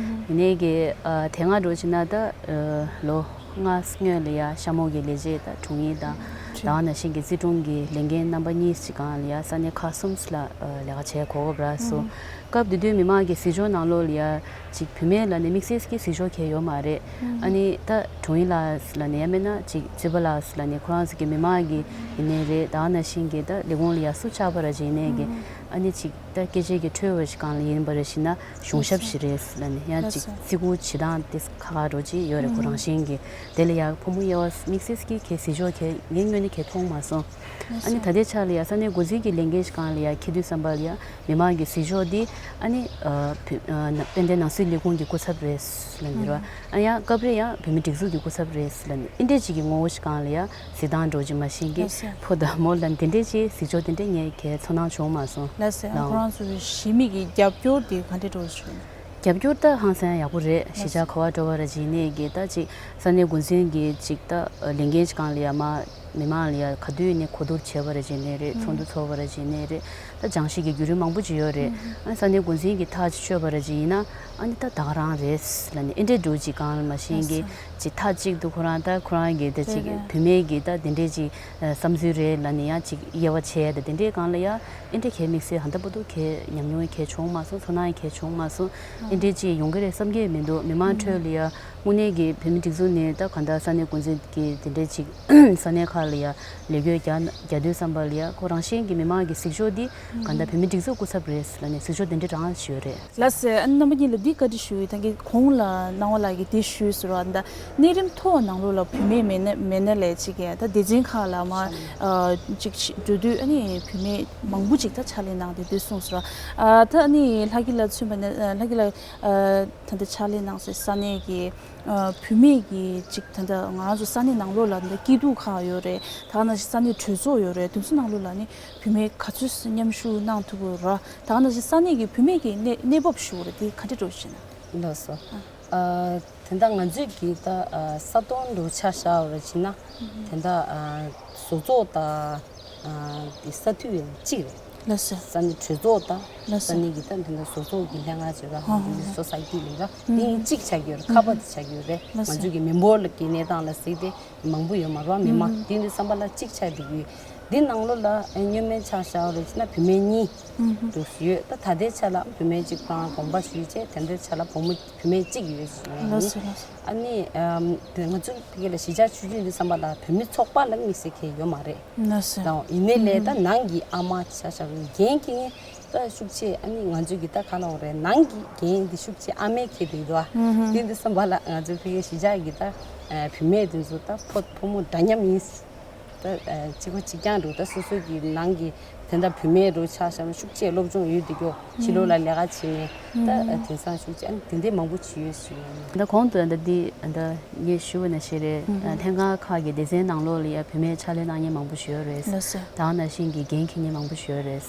ཡིན་ནའི་གི་དེ་སྔ་འགྲོ་ཕྱིན་ན་ད་ལོ་ལྔ་སྔོན་ལ་ཡ་ཤ་མོ་གི་ལས་བྱེད་དང་དྲུང་ཡིག་དང་། ད་ག་ནང་བཞིན་གྱི་རྩིས་དྲུང་གི་ལས་འགན་རྣམ་པ་གཉིས་ཅིག་སྒང་ལ་ཡ་ས་གནས་ཁག་གསུམ་ལ་ལས་ཀ་བྱེད་གོ་སྐབས་རག་སོང་། སྐབས་དེ་དུས་མི་མང་གི་གཟིགས་ཕྱོགས་ནང་ལོགས་ལ་ཡ་ཅིག་བུད་མེད་ལབ་ནས་དམིགས་བསལ་གྱི་གཟིགས་ཕྱོགས་གང་ཡང་ཡོད་མ་རེད། ཨ་ནི་ད་དྲུང་ཡིག་ལགས་ལབ་ནས་ཡང་མིན་ན་ཅིག་རྩིས་པ་ལགས་ལབ་ནས་ཁོ་རང་ཚོ་གི་མི་མང་གི་ཡིན་ནའི་རེད། ད་ག་ནང་བཞིན་གྱི་ད་ལས་ཁུངས་ལ་ཡ་སུ་ཆགས་པ་ར་ཅིག་ཡིན་ནའི་གི་ཨ་ནི་ཅིག་ད་སྐད་ཆ་གི་འཕྲོས་པ་ཞིག་སྒང་ལ་ཡིན་པ་རེད་ཞུས་ན་གཞུང་ཞབས་ཤིག་རེད་ལབ་ནས་ཡང་ཅིག་བརྩི་བཀུར་བྱེད་སྟངས་དེ་ཁག་ཁག་འདྲ་ཅིག་ཡོད་རེད། ཁོ་རང་བཞིན་གྱི་དེ་ལ་ཡ་ཕོ་མོ་དབྱེ་བ་དམིགས་བསལ་གྱི་གི་གཟིགས་ཕྱོགས་གི་ངའི་ངོས་ནས་གི་མཐོང་མ་སོང་། ཨ་ནི་ད་ལྟའི་ཆ་ལ་ཡ་ས་གནས་འགོ་འཛིན་གྱི་ལས་འགན་ཞིག་སྒང་ལ་ཡ་འཁྱེར་དུས་ཙམ་པ་ལ་ཡ་མི་མང་གི་གཟིགས་ཕྱོགས་འདི་ཨ་ནི་ཨ་བོད་ཨ་ན་དཔལ་ལྡན་ནང་སྲིད་ལས་ཁུངས་ཀྱི་སྐུ་ཚབ་རེད་ལབ་ནི་རེད། ཨ་ཡང་སྐབས་རེ་ཡང་བོད་མི་སྒྲིག་འཛུགས་ཀྱི་སྐུ་ཚབ་རེད་ལབ་ནི་ཨེ་འདྲས་ཅིག་གི་ངོ་བོ་ཞིག་སྒང་ལ་ཡ་གཟིགས་སྟངས་འདྲ་ཅིག་མ་གཞི་གི་ལགས་སོ། ཕོ་དང་མོ་ལ་འདི་འདྲས་ཅིག་གཟིགས་ཕྱོགས་འདི་འདྲས་ངས་གའི་ཚོར་སྣང་བྱུང་མ་སོང་། ལགས་སོ། ལགས། ཁོ་རང་ཚོའི་གཞིས་མི་གི་རྒྱབ་སྐྱོར་དེ་ག་འདྲས་འདྲས་བྱུང་། རྒྱབ་སྐྱོར་ད་ཧང་སང་ཡག་པོ་རེད། གཞིས་ཆགས་ག་པར་འགྲོ་བ་ར་ཅིག་ནས་གི་ད་ཅིག་ས་གནས་འགོ་འཛིན་གྱི་ཅིག་ད་ལས་འགན་ཞིག་སྒང་ལ་ཡ་མ་ མི་མང་ལ་ཡ་ག་དུས་ནས་གོ་བསྡུར་བྱས་པ་ར་བྱས་ནས་རེད། ཚོགས་འདུ་ཚོགས་པ་ར་བྱས་ནས་རེད། ད་སྦྱང་བཤད་ཀྱི་བརྒྱུད་རིམ་མང་པོ་ཅིག་ཡོད་རེད། ཨ་ནི་ས་གནས་འགོ་འཛིན་གྱིས་ཐག་ཅིག་ཆོད་པ་ར་ཅིག་ཡིན་ན། ཨ་ནི་ད་ད་ག་རང་རེད་ལབ་ནས་ཨེ་འདྲས་འགྲོ་ཅིག་གང་ལ་མ་ཤེས་མཁན་ཅིག་ཐག་གཅིག་ཏུ་ཁོ་རང་ད་ཁོ་རང་གི་ད་ཅིག་བུད་མེད་ཀྱི་ད་དེ་འདྲས་ཅིག་བསམ་ཚུལ་རེད་ལབ་ནས་ཡང་ཅིག་དབྱེ་བ་ཕྱེ་ཡ་ད་དེ་འདྲས་གང་ལ་ཡ་ཨེ་འདྲས་གལ་དམིགས་བསལ་ཧ་ད་པོ་ཏོ་གལ་ཉམས་མྱོང་གལ་བྱུང་མ་སོང་། ཚོར་སྣང་གལ་བྱུང་མ་སོང་། ཨེ་འདྲས་ཅིག་ཡོང་གི་རེད་བསམ་གྱི་མི་འདུག་མི་མང་ཁྲོད་ལ་ཡ་དངོས་གནས་ཀྱི་བོད་མི་སྒྲིག་འཛུགས་ནས་ད་གང་ལྟར་ས་གནས་འགོ་འཛིན་གྱི་དེ་འདྲས་ཅིག་ས་གནས་ཁག་ལ་ཡ་ལས་འགུལ་རྒྱག་རྒྱག་དུས་ཙམ་པ་ལ་ཡ་ཁོ་རང་བཞིན་གྱི་མི་མང་གི་གཟིགས་ཕྱོགས་འདི་གང་ལྟར་བོད་མི་སྒྲིག་འཛུགས་སྐུ་ཚབ་རེད་ལབ་ནས་གཟིགས་ཕྱོགས་དེ་འདྲས་རང་ཞུས་རེད། ལགས་སེ། ཨ་ནི་རྣམ་པ་གཉིས་ལ་འདི་བཀའ་འདྲི་ཞུ་ཡི། ད་གིན་གོང་ལ་སྣང་བ་ལགས་ཀྱིས་འདི་ཞུས་ཟེར་བ་ད་གནས་རིམ་མཐོ་བ་ནང་ལོགས་ལ་བུད་མེད་མེད་ན་མེད་ན་ལས་ཅིག་གི་ད་སྡེ་ཚན་ཁག་ལ་མ་ཨ་ཅིག་འགྲོ་དུས་ཨ་ནི་བུད་མེད་མང་པོ་ཅིག་ད་ཕྱག་ལས་གནང་བསྡད་འདུག་གསུངས་ཟེར་བ། ཨ་ད་ཨ་ནི་ལྷ་སྐྱིད་ལགས་མཚོན་པ་ན་ཨ་ལྷ་སྐྱིད་ལགས་ཨ་ད་ལྟ་ཕྱག་ལས་གནང་སའི་ས་གནས་ཀྱི་ཨ་བུད་མེད་ཀྱི་ཅིག་ད་ལྟ་ང་རང་ཚོ་ས་གནས་ནང་ལོགས་ལ་ད་ལྟ་སྐྱིད་སྡུག་ཁག་ཡོད་རེད། ད་ག་ནང་བཞིན་ས་གནས་གྲོས་ཚོགས་ཡོད་རེད། དེ་ཚོ་ནང་ལོགས་ལ་ནི་བུད་མེད་ག་ཚོད་མཉམ་ཞུགས་གནང་ཐུབ་ཀྱི་ཡོད་རེད། ད་ག་ནང་བཞིན་ས་གནས་ཀྱི་བུད་མེད་ཀྱི་གནས་གནས་བབ་ཞུ་དགོས་རེད། དེ་ག་འདྲ་འགྲོ་ཞེ་ན། ལགས་སོ། ཨ། ཨ་དེ་འདྲ་ང་ཚོས་ཀྱི་ད་ཨ་ས་སྟོང་དུ་ཆ་བཞག་པ་རེད་བྱས་ན། དེ་འདྲ་ཨ་བཟོ་ཚོགས་དང་ཨ་དེ་ས་འཐུས་ཡང་གཅིག་རེད། ལགས་སོ། ས་གནས་གྲོས་ཚོགས་དང་། ལགས་སོ། ས་གནས་ཀྱི་ད་དེ་འདྲ་བཟོ་ཚོགས་ཀྱི་ལྷན་ཁང་བྱས་པ་ཧ་ཧ་དེ་འདྲ་ཧ་སོ་སའི་ཊི་ལས་ཀ་དེ་གཅིག་ཆགས་ཀྱི་ཡོད་རེད། ཁ་པར་དེ་ཆགས་ཀྱི་ཡོད་རེད། ལགས་སོ། ང་ཚོས་ཀྱི་མི་འབོར་ལ་གི་གནས་སྟངས་ལ་གཟིགས་ཏེ། མང་པོ་ཡོད་མ་རེད་བ། མི་མང་། དེ་འདྲ་བསམ་པ་ལ་གཅིག་ཆགས་བསྡད་ཀྱི་ཡོད། འདི་ནང་ལོགས་ལ་ཨ་སྔོན་མའི་ཆ་བཞག་པ་རེད་ཅེ་ན་བུད་མེད་གཉིས་འདུག་ཡོད། ད་ད་ལྟའི་ཆ་ལ་བུད་མེད་གཅིག་དང་དགོངས་པ་ཞུས་བྱས་དེ་འདྲའི་ཆ་ལ་བུ་མོ་བུད་མེད་གཅིག་ཡོད་ཞུ་ཡ་ཡིན། ལགས་སོ་ལགས་སོ། ཨ་ནི་ཨམ་དེ་ང་ཚོ་ཕ་གི་ལ་གཞིས་ཆགས་ཆུང་ཆུང་འདི་བསམ་པ་ལ་བུད་མེད་ཚོགས་པ་ལ་དམིགས་བསལ་གྱི་ཡོད་མ་རེད། ལགས་སོ། དང་ཡིན་ནའི་ལས་ད་ནང་གི་ཨ་མ་ཆ་བཞག་པ་རེད། འགན་འཁྱེར་མཁན་ད་ཤུགས་ཆེ། ཨ་ནི་ང་ཚོ་གི་ད་ག་ལ་འོ་རེད། ནང་གི་འགན་འདི་ཤུགས་ཆེ་ཨ་མས་འཁྱེར་བསྡད་འདུག་ཨ། དེ་འདི་བསམ་པ་ལ་ང་ཚོ་ཕ་གི་གཞིས་ཆགས་ཀྱི་ད་བུད་མེད་དེ་ཚོ་ད་ཕོ་ཕོ་མོ་འདྲ་མཉམ་ཡིན། ད་གཅིག་པ་གཅིག་རྐྱང་འདུག་ད་སོ་སོ་གི་ནང་གི་དེ་འདྲ་བུད་མེད་རུ་ཆ་བཞག་ན་ཤུགས་ཆེ་སློབ་སྦྱོང་ཡོད་འདུག་གོ། ཕྱི་ལོགས་ལ་ལས་ཀ་བྱེད་མཁན་ད་དེང་སང་ཤུགས་ཆེ། ཨ་ནི་དེ་འདྲའི་མང་པོ་བྱེད་ཡོད་ཞུ་ཡ་ཡིན། ད་གོང་དུ་ད་འདི་ད་ངས་ཞུ་བ་ནང་བཞིན་རེད། ལྷན་ཁང་ཁག་གི་སྡེ་ཚན་ནང་ལོགས་ལ་ཡ་བུད་མེད་ཕྱག་ལས་གནང་མཁན་མང་པོ་ཞིག་ཡོད་རེད། ལགས་སོ། ད་ག་ནང་བཞིན་གྱི་འགན་འཁྱེར་མཁན་མང་པོ་ཞིག་ཡོད་རེད།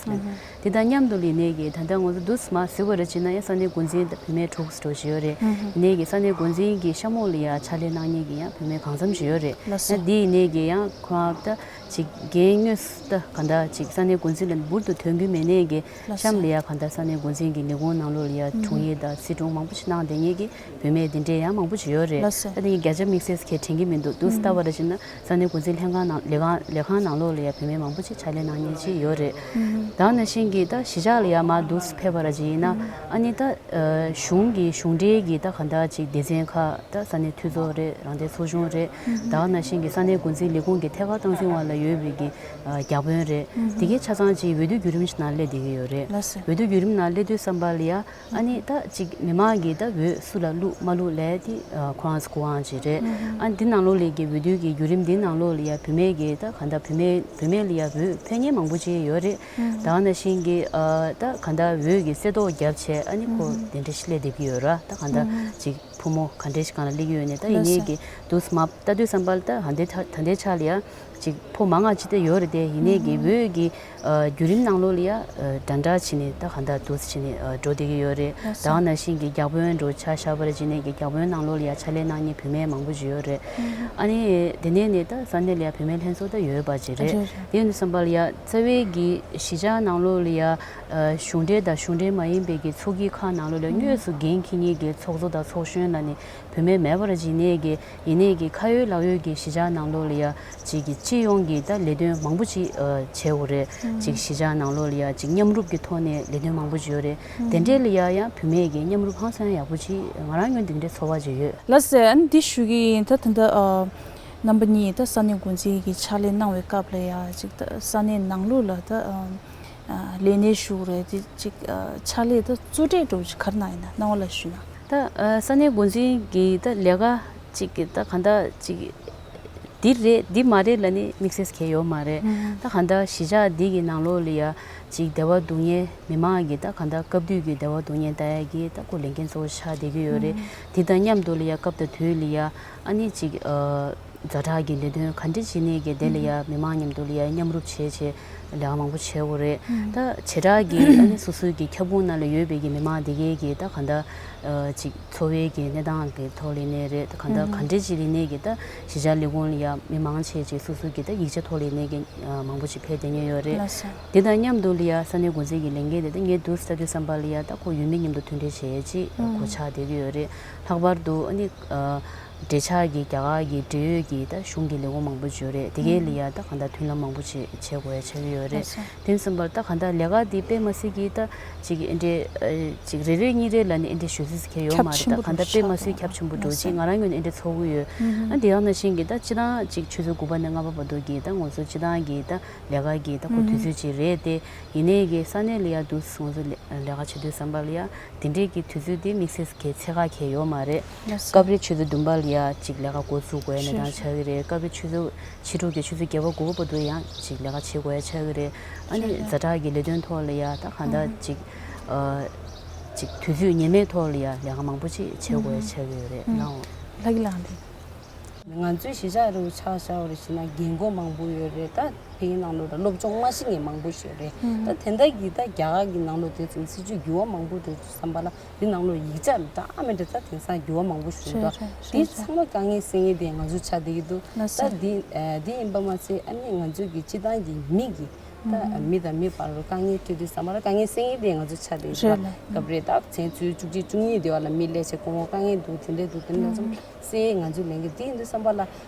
དེ་དང་མཉམ་དུ་ལ་ཡིན་ནའི་གི་ད་ལྟ་ང་ཚོ་འདུག་སེ་མར་གཟིགས་པ་རེད་བྱས་ན་ཡང་ས་གནས་འགོ་འཛིན་དང་བུད་མེད་དྲུག་ཙམ་ཞིག་ཡོད་རེད། ཡིན་ནའི་གི་ས་གནས་འགོ་འཛིན་གྱི་གཤམ་འོག་ལ་ཡང་ཕྱག་ལས་གནང་མཁན་གྱི་ཡང་བུད་མེད་གང་འཚམ་ཞིག་ཡོད་རེད། ལགས་སོ། ཡང་འདི་ཡིན་ནའི་གི་ཡང་ཁོ་རང་ད་ཅིག་འགན་དངོས་སུ་ད་ག་འདྲ་ཅིག་ས་གནས་འགོ་འཛིན་ལ་འབུར་དུ་ཐོན་གྱི་མེད་ནའི་གི། ལགས་སོ། གཤམ་ལ་ཡང་ག་འདྲ་ས་གནས་འགོ་འཛིན་གྱི་ལས་ཁུངས་ནང་ལོགས་ལ་ཡང་དྲུང་ཡིག་དང་སྲིད་དྲུང་མང་པོ་ཞིག་གནང་བསྡད་མཁན་གྱི་བུད་མེད་འདི་འདྲའི་ཡང་མང་པོ་ཞིག་ཡོད་རེད། ལགས་སོ། ད་དེ་ཡིན་བརྒྱ་ཆ་དམིགས་བསལ་གྱི་དྲན་གྱི་མི་འདུག་འདུག་སེ་ལྟ་བ་རེད་བྱས་ན། ས་གནས་འགོ་འཛིན་ལྷན་ཁང་ནང་ལས་ཁང་ལས་ཁང་ནང་ལོགས་ལ་ཡང་བུད་མེད་མང་པོ་ཅིག་ཕྱག་ལས་གནང་མཁན་ཅིག་ཡོད་རེད། ད་ག་ནང་བཞིན་གྱི་ད་གཞིས་ཆགས་ལ་ཡང་མར་འདུག་སེ་ཕེབས་པ་ར་ཅིག་ཡིན་ན། ཨ་ནི་ད་གཞུང་གི་གཞུང་འབྲེལ་གྱི་ད་ག་འདྲ་ཅིག་སྡེ་ཚན་ཁག་ད་ས་གནས་འཐུས་ཚོགས་རེད། རང་བདེན་ཚོགས་ཆུང་རེད། ད་ག་ནང་བཞིན་གྱི་ས་གནས་འགོ་འཛིན་ལས་ཁུངས་ཀྱི་ཐད་ཀར་སྟངས་འཛིན་འོག་ལ་ཡོད་པའི་གི་རྒྱ་དཔོན་རེད། དེ་གའི་ཆ་ཚང་ཅིག་འོས་བསྡུ་བརྒྱུད་རིམ་ཞིག་ནང་སླེབས་བསྡད་ཀྱི་ཡོད་རེད། ལགས་སོ། འོས་བསྡུ་བརྒྱུད་རིམ་ནང་སླེབས་དུས་ཙམ་པ་ལ་ཡང་ཨ་ནི་ད་ཅིག་མི་མང་གིས་ད་འོས་སུ་ལ་བླུགས་མ་བླུགས་ལས་དེ་ཁོ་རང་ཚོ་སྐུ་དབང་ཅིག་རེད། ཨ་ནི་འདི་ནང་ལོགས་ལ་གི་འོས་བསྡུ་གི་བརྒྱུད་རིམ་འདི་ནང་ལོགས་ལ་ཡ་བུད་མེད་ཀྱི་ད་ག་འདྲ་བུད་མེད་བུད་མེད་ལ་ཡ་འོས་ཕེབས་མཁན་མང་པོ་ཅིག་ཡོད་རེད། ད་ག་ནང་བཞིན་གྱི་ད་ག་འདྲ་འོས་ཀྱི་གསལ་ཐོ་བརྒྱབ་བྱས་ཨ་ནི་ཁོ་དེ་འདྲ་ཞིག་སླེབས་བསྡད་ཀྱི་ཡོད་ར། ད་ག་འདྲ་ཅིག་ཕོ་མོ་ག་འདྲ་ཞིག་སྒང་ལ་སླེབས་ཀྱི་ཡོད་ནས་ད་ཡིན་ནའི་གི་འདུག་སེ་མར་ལྟ་དུས་ཙམ་པ་ལ་ད་ད་ལྟའི་ད་ལྟའི་ཆ་ལ་ཡ་ཅིག་ཕོ་མང་ང་ཅིག་ད་ཡོད་རེད་དེ། ཡིན་ནའི་གི་འོས་ཀྱི་བརྒྱུད་རིམ་ནང་ལོགས་ལ་ཡ་འདྲ་འདྲ་བྱས་ནས་ད་ག་འདྲ་འདུག་སེ་བྱས་ནས་འགྲོ་བསྡད་ཀྱི་ཡོད་རེད། ད་ག་ནང་བཞིན་གྱི་རྒྱ་དཔོན་འདྲ་ཆ་བཞག་པ་ར་བྱས་ནས་གི་རྒྱ་དཔོན་ནང་ལོགས་ལ་ཡ་ཕྱག་ལས་གནང་མཁན་བུད་མེད་མང་པོ་ཅིག་ཡོད་རེད། ཨ་ནི་དེ་ནས་ནས་ད་ས་གནས་ལ་ཡ་བུད་མེད་ལྷན་ཚོགས་ད་ཡོད་པ་ཅིག་རེད། དེ་ཡིན་དུས་ཙམ་པ་ལ་ཡ་རྩ་བའི་གི་གཞིས་ཆགས་ནང་ལོགས་ལ་ཡ་གཞུང་འབྲེལ་དང་གཞུང་འབྲེལ་མ་ཡིན་པའི་གི་ཚོགས་སྐྱིད་ཁག་ནང་ལོགས་ལ་དངོས་སུ་འགན་འཁྱེར་མཁན་གྱི་ཚོགས་གཙོ་དང་ཚོགས་གཞོན་ལ་ནི་བུད་མེད་མེད་པ་ར་བྱས་ནའི་གི། ཡིན་ནའི་གི་ཁ་ཡོད་ལག་ཡོད་ཀྱི་གཞིས་ཆགས་ནང་ལོགས་ལ་ཡ་ཅིག་གི་སྤྱི་ཡོངས་ཀྱི་ད་ལས་དོན་མང་པོ་ཅིག་བྱེད་དགོས་རེད། ཅིག་གཞིས་ཆགས་ནང་ལོགས་ལ་ཡ་ཅིག་མཉམ་རུབ་ཀྱི་ཐོག་ནས་ལས་དོན་མང་པོ་ཅིག་ཡོད་རེད། དེ་འདྲའི་ལ་ཡ་ཡང་བུད་མེད་ཀྱི་མཉམ་རུབ་ཧང་སང་ཡག་པོ་ཅིག་ང་རང་ངོས་འདི་འདྲའི་ཚོར་བ་ཅིག་ཡོད། ལགས་སེ། ཨ་ནི་འདི་ཞུ་གི་ཡིན། ད་ད་ལྟ་རྣམ་པ་གཉིས་ད་ས་གནས་འགོ་འཛིན་གྱི་ཕྱག་ལས་གནང་བའི་སྐབས་ལ་ཡ་ཅིག་ད་ས་གནས་ནང་ལོགས་ལ་ད་ལས་གནས་ཞུ་རེད་དེ་ཅིག་ཕྱག་ལས་ད་གཙོ་གྲས་འདྲ་བོ་ཅིག་ག་རེ་གནང་ཡིན་ན་སྣང་བ་ལ་ཞུས་ན། ད་ས་གནས་འགོ་འཛིན་གྱི་ད་ལས་ཀ་ཅིག་གི་ད་གང་ལྟར་ཅིག་འདི་རེད་འདི་མ་རེད་ལབ་ནི་དམིགས་བསལ་གང་ཡང་ཡོད་མ་རེད། ད་གང་ལྟར་གཞིས་ཆགས་འདི་གི་ནང་ལོགས་ལ་ཡ་ཅིག་བདེ་བ་སྡུག་བསྔལ་མི་མང་གི་ད་གང་ལྟར་སྐབས་དུས་ཀྱི་བདེ་བ་སྡུག་བསྔལ་ལྟ་ཡ་གི་ད་ཁོ་ལས་འགན་གཙོ་བོ་ཆགས་བསྡད་ཀྱི་ཡོད་རེད། དེ་དང་མཉམ་དུ་ལ་ཡ་སྐབས་དང་དུས་ལ་ཡ་ཨ་ནི་ཅིག་ཨ། ཛ་དྲག་གི་ལས་དོན་ག་འདྲ་བྱེད་ནས་ཀྱི་དེ་ལ་ཡ་མི་མང་མཉམ་དུ་ལ་ཡ་མཉམ་རུབ་བྱས་བྱས་ལས་ཀ་མང་པོ་བྱེད་དགོས་རེད། ད་བྱེ་བྲག་གི་ཨ་ནི་སོ་སོའི་གི་ཁྱབ་ཁོངས་ནང་ལ་ཡོད་པའི་གི་མི་མང་དེ་གས་ཀྱི་ད་གང་ལྟར་ཅིག་འཚོ་བའི་གི་གནས་སྟངས་ཀྱི་ཐོག་ལ་ནས་རེད། ད་གང་ལྟར་ག་འདྲ་ཅིག་ལ་ནས་ཀྱི་ད་གཞིས་ཆགས་ལས་ཁུངས་ལ་ཡ་མི་མང་བྱས་བྱས་སོ་སོའི་གི་ད་ཡིག་ཆ་ཐོག་ལ་ནས་ཀྱི་མང་པོ་ཅིག་ཕེབས་བསྡད་མཁན་ཡོད་རེད། དེ་དང་མཉམ་དུ་ལ་ཡ་ས་གནས་འགོ་འཛིན་གྱི་ལས་འགན་དེ་ད་ངས་འདུག་ལྟ་དུས་ཙམ་པ་ལ་ཡ་ད་ཁོ་ཡུལ་མི་མཉམ་དུ་མཐུན་འབྲེལ་བྱེད་ཡས་ཅིག་གོ་ཆག་བསྡད་ཀྱི་ཡོད་རེད། ལྷག་པར་དུ་ཨ་ནི་འབྲེལ་ཆགས་ཀྱི་རྒྱ་གར་གྱི་འབྲེལ་ཡོད་ཀྱི་ད་གཞུང་གི་ལས་ཁུངས་མང་པོ་ཅིག་ཡོད་རེད། དེ་གའི་ལ་ཡ་ད་གང་ལྟར་མཐུན་ལམ་མང་པོ་ཅིག་བྱེད་དགོས་ཡ་ཆགས་ཀྱི་ཡོད་རེད། དེ་ཙམ་པར་ད་གང་ལྟར་ལས་ཀ་འདི་དཔེ་མ་སྲིད་ཀྱི་ད་ཅིག་ཨེ་འདྲས་ཨ་ཅིག་རེ་རེ་གཉིས་རེ་ལ་ནི་ཨེ་འདྲས་ཞུ་སྲིད་ཀྱི་ཡོད་མ་རེད། ད་གང་ལྟར་དཔེ་མ་སྲིད་ཁྱབ་ཆེན་པོ་འགྲོ་ཅིག་ང་རང་ངོས་ནས་ཨེ་འདྲས་ཚོར་གི་ཡོད། ཨ་དེ་ཡང་ན་བཞིན་གྱི་ད་སྤྱི་བཏང་ཅིག་ཆུ་ཚོད་དགུ་པ་ནས་ལྔ་པ་བར་དུ་གི་ད་ང་ཚོ་སྤྱི་བཏང་གི་ད་ལས་ཀ་གི་ད་ཁོ་དུས་ཚོད་ཅིག་རེད་དེ། ཡིན་ནའི་གི་ས་གནས་ལ་ཡ་འདུག་ང་ཚོ་ལས་ལས་ཀ་བྱེད་དུས་ཙམ་པ་ལ་ཡ་དེ་འདྲས་ཀྱི་དུས་ཚོད་དེ་དམིགས་བསལ་གྱི་ཚད་བཀག་གི་ཡོད་མ་རེད། སྐབས་རེ་ཆུ་ཚོད་བདུན་པ་ལ་ཡ་ཅིག་ལས་ཀ་འགོ་ཚུགས་དགོས་ཡ་གནས་སྟངས་ཆགས་ཀྱི་རེད། སྐབས་རེ་ཆུ་ཚོད་ཕྱི་དྲོ་གི་ཆུ་ཚོད་བརྒྱད་པ་དགུ་པ་བར་དུ་ཡང་ཅིག་ལས་ཀ་བྱེད་དགོས་ཡ་ཆགས་ཀྱི་རེད། ཨ་ནི་ཛ་དྲག་གི་ལས་དོན་ཐོག་ལ་ཡ་ད་གང་ལྟར་ཅིག་ཨ་ཅིག་དུས་ཚོད་ངེས་མེད་ཐོག་ལ་ཡ་ལས་ཀ་མང་པོ་ཅིག་བྱེད་དགོས་ཡ་ཆགས་ཀྱི་ཡོད་རེད་ལགས། ལྷ་གི་ལགས་འདི། ང་ཚོའི་གཞིས་ཆགས་རུ་ཆ་བཞག་པ་རེད་བྱས་ན་རྒན་རྒོན་མང་པོ་ཡོད་རེད། ད་ཕ་གིའི་ནང་ལོགས་ལ་སློབ་སྦྱོང་མ་ཤེས་མཁན་མང་པོ་ཞིག་ཡོད་རེད། ད་དེ་འདྲ་གི་ད་རྒྱ་གར་གྱི་ནང་ལོགས་དེ་ཚོ་སྲིད་ཇུས་འགྱུར་བ་མང་པོ་འགྲོ་བསམ་པ་ལ་འདི་ནང་ལོགས་ཡིག་ཆ་འདྲ་མི་འདྲ་ད་དེང་སང་འགྱུར་བ་མང་པོ་ཞིག་འགྲོ། དེ་ཚང་མ་དཀའ་ངལ་སེལ་མཁན་དེ་ང་ཚོ་ཆགས་བསྡད་ཀྱི་འདུག་ད་འདི་འདི་ཡིན་པ་མ་ཚད་ཨ་ནི་ང་ཚོ་གི་སྤྱི་བཏང་གི་མི་གི་ད་མི་དང་མི་བར་དཀའ་ངལ་འཕྲད་དུས་ཙམ་པ་ལ་དཀའ་ངལ་སེལ་མཁན་དེ་ང་ཚོ་ཆགས་བསྡད་ཀྱི་འདུག་སྐབས་རེ་ད་ཚེས་བཅུ་གཅིག་བཅུ་གཉིས་དེ་བ་ལ་མི་སླེབས་བྱས་སྐུ་ངོ་དཀའ་ངལ་འདུག་དེ་འདྲས་འདུག་དེ་འདྲས་ཙམ། སའི་ང་ཚོའི་ལས་འགན་དེ་ཡིན་དུས་བསམ་པ་ལ་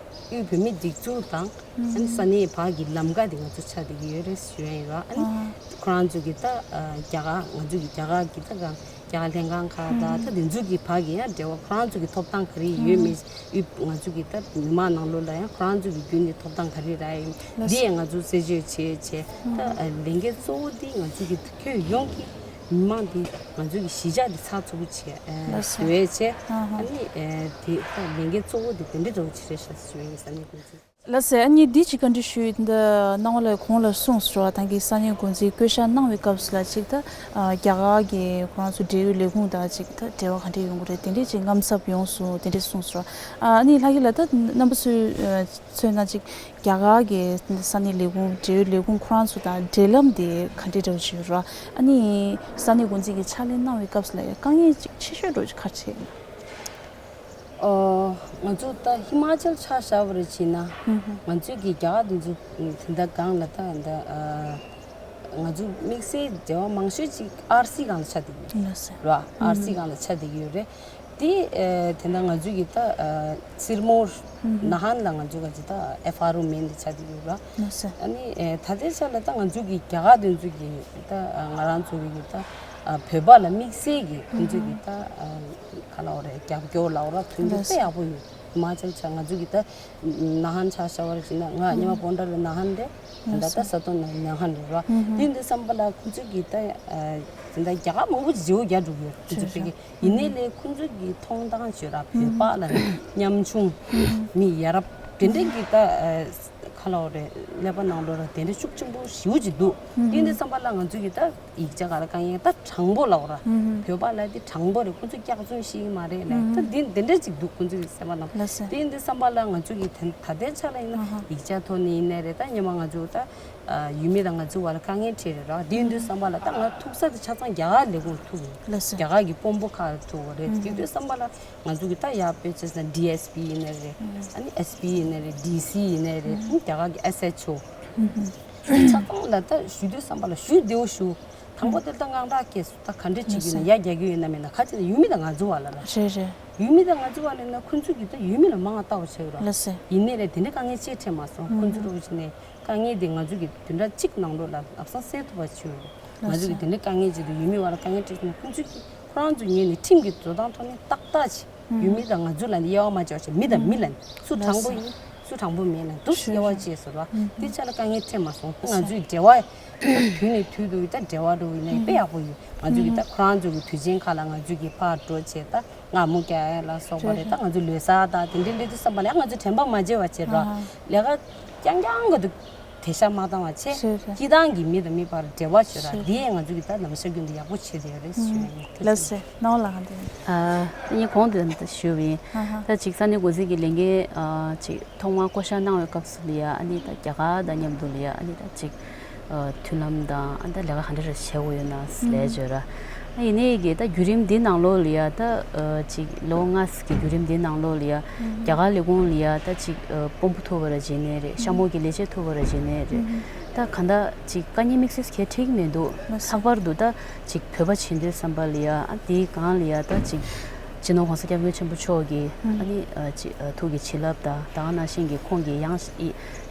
དབུས་བོད་མིའི་སྒྲིག་འཛུགས་དང་ཨ་ནི་ས་གནས་བར་གྱི་ལམ་ཀ་དེ་ང་ཚོ་ཆགས་བསྡད་ཀྱི་ཡོད་རེད་ཞུ་ཡ་ཡིན་ར། ཨ་ནི་ཁོ་རང་ཚོ་གི་ད་རྒྱ་གར་ང་ཚོ་གི་རྒྱ་གར་གྱི་ད་གང་རྒྱ་གར་ལྷན་ཁང་ཁག་དང་ད་དེ་ཚོ་གི་བར་གྱི་ཡང་འབྲེལ་བ་ཁོ་རང་ཚོ་གི་ཐོབ་ཐང་ག་རེ་ཡོད་མེད་དབུས་ང་ཚོ་གི་ད་མི་མང་ནང་ལོགས་ལ་ཡང་ཁོ་རང་ཚོ་གི་བརྒྱུད་ནས་ཐོབ་ཐང་ག་རེ་རག་ཡོད་འདི་ཡང་ང་ཚོ་རྩད་གཅོད་བྱས་བྱས་ད་ལས་འགན་གཙོ་བོ་འདི་ང་ཚོ་གི་ཁྱོན་ཡོངས་ཀྱི་མི་མང་འདི་ང་ཚོ་གི་གཞིས་ཆགས་འདི་ཚགས་ཚུད་པོ་བྱས་ཞུ་ཡས་བྱས་ཨ་ནི་དེ་ལས་འགན་གཙོ་བོ་དེ་དེ་འདྲ་འདྲ་བོ་ཅིག་རེད་ཤག་ཞུ་ཡས་ཡིན་ས་གནས་ཀུན་གྱིས། ལགས་སེ། ཨ་ནི་འདི་ཅིག་བཀའ་འདྲི་ཞུ་ཡི་འདི་སྣང་བ་ལགས་གོང་ལ་གསུངས་སོང་ར། ད་གི་ས་གནས་འགོ་འཛིན་བསྐོ་བཞག་གནང་བའི་སྐབས་སུ་ལ་ཅིག་ད་རྒྱ་གར་གྱི་ཁོ་རང་ཚོ་འབྲེལ་ཡོད་ལས་ཁུངས་དང་ཅིག་ད་འབྲེལ་བ་ག་འདྲས་ཡོང་གི་རེད་དེ་འདྲས་ཅིག་དངངས་འཚབ་ཡོང་སོང་དེ་འདྲས་གསུངས་སོང་ར། ཨ་ནི་ལྷ་གི་ལགས་ད་རྣམ་པ་ཚོས་མཚོན་ན་ཅིག་རྒྱ་གར་གྱི་ས་གནས་ལས་ཁུངས་འབྲེལ་ཡོད་ལས་ཁུངས་ཁོ་རང་ཚོ་དང་འབྲེལ་ལམ་དེ་ག་འདྲས་འདྲ་བོ་ཞིག་ཡོད་ར། ཨ་ནི་ས་གནས་འགོ་འཛིན་གྱི་ཕྱག་ལས་གནང་བའི་སྐབས་སུ་ལ་ཡང་དཀའ་ངལ་ཅིག་ཆེ་ཤོས་འདྲ་བོ་ཅིག་ག་རེ་ཆགས་ཡོད་ན། ཨོ། ང་ཚོ་ད་ཧི་མ་ཅལ་ཆ་བཞག་པ་རེད་བྱས་ན། ཧུམ་ཧུམ། ང་ཚོའི་གི་རྒྱ་གར་དེ་ཚོ་དེ་འདྲ་སྒང་ལ་ད་ད་ཨ་ང་ཚོ་དམིགས་བསལ་འབྲེལ་བ་མང་ཤོས་ཅིག་ཨར་སི་སྒང་ལ་ཆགས་བསྡད་ཀྱི་ཡོད་རེད། ཨར་སི་སྒང་ལ་ཆགས་བསྡད་ཀྱི་ཡོད་རེད། དེ་ཨ་དེ་འདྲ་ང་ཚོའི་གི་ད་ཨ་སིར་མོར་ཧུམ་ཧུམ། ན་ཧན་ལ་ང་ཚོ་ག་ཚོད་ད་ཨེཕ་ཨར་ཨོ་མིན་དེ་ཆགས་བསྡད་ཀྱི་ཡོད་རེད། ཨ་ནི་ཨ་ད་ལྟའི་ཆ་ལ་ད་ང་ཚོའི་གི་རྒྱ་གར་དེ་ཚོའི་གི་ད་ཨ་ང་རང་ཚོའི་གི་ད་ཨ་བོད་པ་ལ་དམིགས་བསལ་གྱི་ཁོང་ཚོའི་གི་ད་ཨ་ག་ལབ་དགོས་རེད་རྒྱབ་སྐྱོར་ལབ་དགོས་རེད་མཐུན་འགྱུར་དཔེ་ཡག་པོ་ཡོད། ཧི་མ་ཅལ་ཆ་ང་ཚོའི་གི་ད་ན་ཧན་ཆ་བཞག་པ་རེད་བྱས་ན་ང་ཉི་མ་སྤོན་ཊ་རེད་ན་ཧན་རེད། ད་ལྟ་ས་སྟོང་ན་ཧན་རེད་ར། དེ་ཡིན་དུས་བསམ་པ་ལ་ཁོང་ཚོའི་གི་ད་ཨ་དེ་འདྲ་རྒྱ་གར་མང་པོ་ཅིག་བརྗེ་པོ་རྒྱག་འགྲོ་གི་ཡོད་ཁོང་ཚོ་ཕ་གི་ཡིན་ནའི་ལས་ཁོང་ཚོ་གི་མཐོང་སྟངས་བྱོས་ར་བོད་པ་ལ་ཉམ་ཆུང་མི་ཡ་རབས་དེ་འདྲའི་གི་ད་ཨ་ག་ལབ་དགོས་རེད་ཀླད་པ་ནང་ལོགས་ལ་དེ་འདྲ་ཤུགས་ཆེན་པོ་ཞེ་པོ་ཅིག་འདུག་དེ་ཡིན་དུས་བསམ་པ་ལ་ང་ཚོ་གི་ད་ཡིག་ཆ་ག་ལ་དཀའ་ངལ་ད་དྲང་པོ་ལབ་དགོས་ར། བོད་པ་ལ་དེ་དྲང་པོ་རེད་ཁོང་ཚོ་སྐྱག་རྫུན་ཤེས་ཀྱི་མ་རེད་ལབ་ད་དེ་དེ་འདྲ་ཅིག་འདུག་ཁོང་ཚོ་གི་སེམས་པ་ནང་དེ་ཡིན་དུས་བསམ་པ་ལ་ང་ཚོ་གི་ད་ད་ལྟའི་ཆ་ལ་ཡིན་ན་ཡིག་ཆ་ཐོག་ནས་ཡིན་ནའི་རེད་ད་སྔོན་མ་ང་ཚོ་ད་ཡུལ་མི་དང་ང་ཚོ་བར་ལ་དཀའ་ངལ་འཕྲད་རེད་ར། དེ་ཡིན་དུས་བསམ་པ་ལ་ད་ང་ཐུག་ས་དེ་ཆ་ཚང་རྒྱ་གར་ལས་ཁུངས་ཐུག་ཡིན་རྒྱ་གར་གི་དཔོན་པོ་ཁག་ཐུག་པ་རེད་དེ་དུས་བསམ་པ་ལ། ང་ཚོ་གི་ད་ཡར་དཔེ་བྱས་ན་ཌི་ཨེས་པི་ཡིན་ནའི་རེད། ཨ་ནི་ཨེས་པི་ཡིན་ནའི་རེད། ཌི་སི་ཡིན་ནའི་རེད། ཨ་ནི་རྒྱ་གར་གི་ཨེས་ཨེཆ་ཨོ། ཆ་ཚང་ལ་ད་ཞུ་དུས་བསམ་པ་ལ་ཞུ་བདེ་བོ་ཞུ། དང་པོ་དེ་ད་དངངས་སྐྲག་སྐྱེས་སོང་ད་ག་འདྲ་བྱེད་ཀྱི་ཡོད་ན་ཡར་རྒྱག་གི་ཡོད་ན་མེད་ན་ཁ་ཅིག་ཡུལ་མི་དང་ང་ཚོ་བར་ལ་ར། རེད་རེད། ཡུལ་མི་དང་ང་ཚོ་བར་ལ་ཡིན་ན་ཁོང་ཚོ་གི་ད་ཡུལ་མི་ལ་མང་བ་ལྟ་བ་བྱེད་ཀྱི་ར། ཡིན་ནའི་རེད་དེ་འདྲ་དཀའ་ངལ་ཅིག་འཕྲད་མ་སོང་ཁོང་ཚོ་ར་བ་བྱས་ནས་དཀའ་ངལ་དེ་ང་ཚོ་གི་བདུན་ཕྲག་གཅིག་ནང་ལོགས་ལ་ལམ་སང་སེལ་ཐུབ་པ་བྱེད་ཀྱི་ཡོད་རེད། ང་ཚོ་གི་དེ་འདྲའི་དཀའ་ངལ་ཅིག་དང་ཡུལ་མི་བར་དཀའ་ངལ་འཕྲད་སོང་ན་ཁོང་ཚོ་གིས་ཁོ་རང་ཚོའི་ངོས་ནས་ཁྲིམས་ཀྱི་འགྲོ་སྟངས་ཐོག་ནས་ཏག་ཏག་བྱས། ཡུལ་མི་དང་ང་ཚོ་ལ་ནི་དབྱེ་བ་མ་འབྱེད་བྱས་མི་དང་མི་ལ་ནི་སུ་དྲང་པོ་ཡིན་སུ་དྲང་པོ་མིན་ལ་འདུག་དབྱེ་བ་འབྱེད་ཟེར་བ་འདི་ཆ་ལ་དཀའ་ངལ་འཕྲད་མ་སོང་ང་ཚོའི་འབྲེལ་བ་དུས་ནས་དུས་དུ་ད་འབྲེལ་བ་རུ་ཡིན་ན་དཔེ་ཡག་པོ་ཡོད་ང་ཚོ་གི་ད་ཁོ་རང་ཚོ་གི་དུས་ཆེན་ཁག་ལ་ང་ཚོ་གི་ཕར་འགྲོ་བྱས་ད་མངར་མོ་རྒྱག་ཡ་ལ་སོགས་པ་རེད་ད་ང་ཚོ་ལོ་གསར་དང་དེ་འདྲའི་སླེབས་དུས་བསམ་པ་ལ་ང་ཚོ་དྲན་པ་མ་བརྗེད་པ་བྱེད་རོགས་ལས་ཀ་རྐྱང་རྐྱང་ག་འདུག་བེད་ཤ་མ་བཏང་བ་བྱས། རེད་རེད། སྤྱི་བཏང་གི་མི་དང་མི་བར་འབྲེལ་བ་བྱོས་ར། རེད། འདི་ཡང་ང་ཚོ་གི་ད་ལམ་སང་རྒྱུན་དུ་ཡག་པོ་བྱེད་བསྡད་ཡོད་རེད་ཞུ་ཡ་ཡིན། ཐུགས་རྗེ་ཆེ། ལགས་སེ། རྣམ་པ་ལགས་གང་འདུག་ཨ། ད་ངས་གོང་དུ་ཞུས་པ་ཡིན། ཨ་ཧ། ད་ཅིག་ས་གནས་འགོ་འཛིན་གྱི་ལས་འགན་ཨ་ཅིག་ཐོག་མར་བསྐོ་བཞག་གནང་བའི་སྐབས་སུ་ལ་ཡ། ཨ་ནི་ད་རྒྱ་གར་དང་མཉམ་དུ་ལ་ཡ། ཨ་ནི་ད་ཅིག་ཨ་མཐུན་ལམ་དང་། ཨ་ད་ལས་ཀ་ག་འདྲ་རེ་བྱེད་དགོས་ཡོད་ན་ལས་བྱོས་ར། ཨ་ཡིན་ནའི་གི་ད་བརྒྱུད་རིམ་འདི་ནང་ལོགས་ལ་ཡ། ད་ཨ་ཅིག་ལོ་ལྔ་གི་བརྒྱུད་རིམ་འདི་ནང་ལོགས་ལ་ཡ། རྒྱ་གར་ལས་ཁུངས་ལ་ཡ་ད་ཅིག་ཨ་དཔོན་པོ་ཐུག་པ་ར་བྱས་ནའི་རེད། གཤམ་འོག་གི་ལས་བྱེད་ཐུག་པ་ར་བྱས་ནའི་རེད། ད་གང་ལྟར་ཅིག་དཀའ་ངལ་དམིགས་བསལ་གང་ཡང་འཕྲད་ཀྱི་མི་འདུག་ལྷག་པར་དུ་ད་ཅིག་བོད་པ་བྱེད་འདོད་བསམ་པ་ལ་ཡ། ཨ་དེའི་སྒང་ལ་ཡ་ད་ཅིག་སྤྱི་ནོར་༸གོང་ས་༸སྐྱབས་མགོན་ཆེན་པོ་མཆོག་གིས་ཨ་ནི་ཨ་ཅིག་ཨ་ཐུགས་ཀྱི་བྱིན་རླབས་དང་། ད་ག་ནང་བཞིན་གྱི་ཁོང་གི་ཡངས་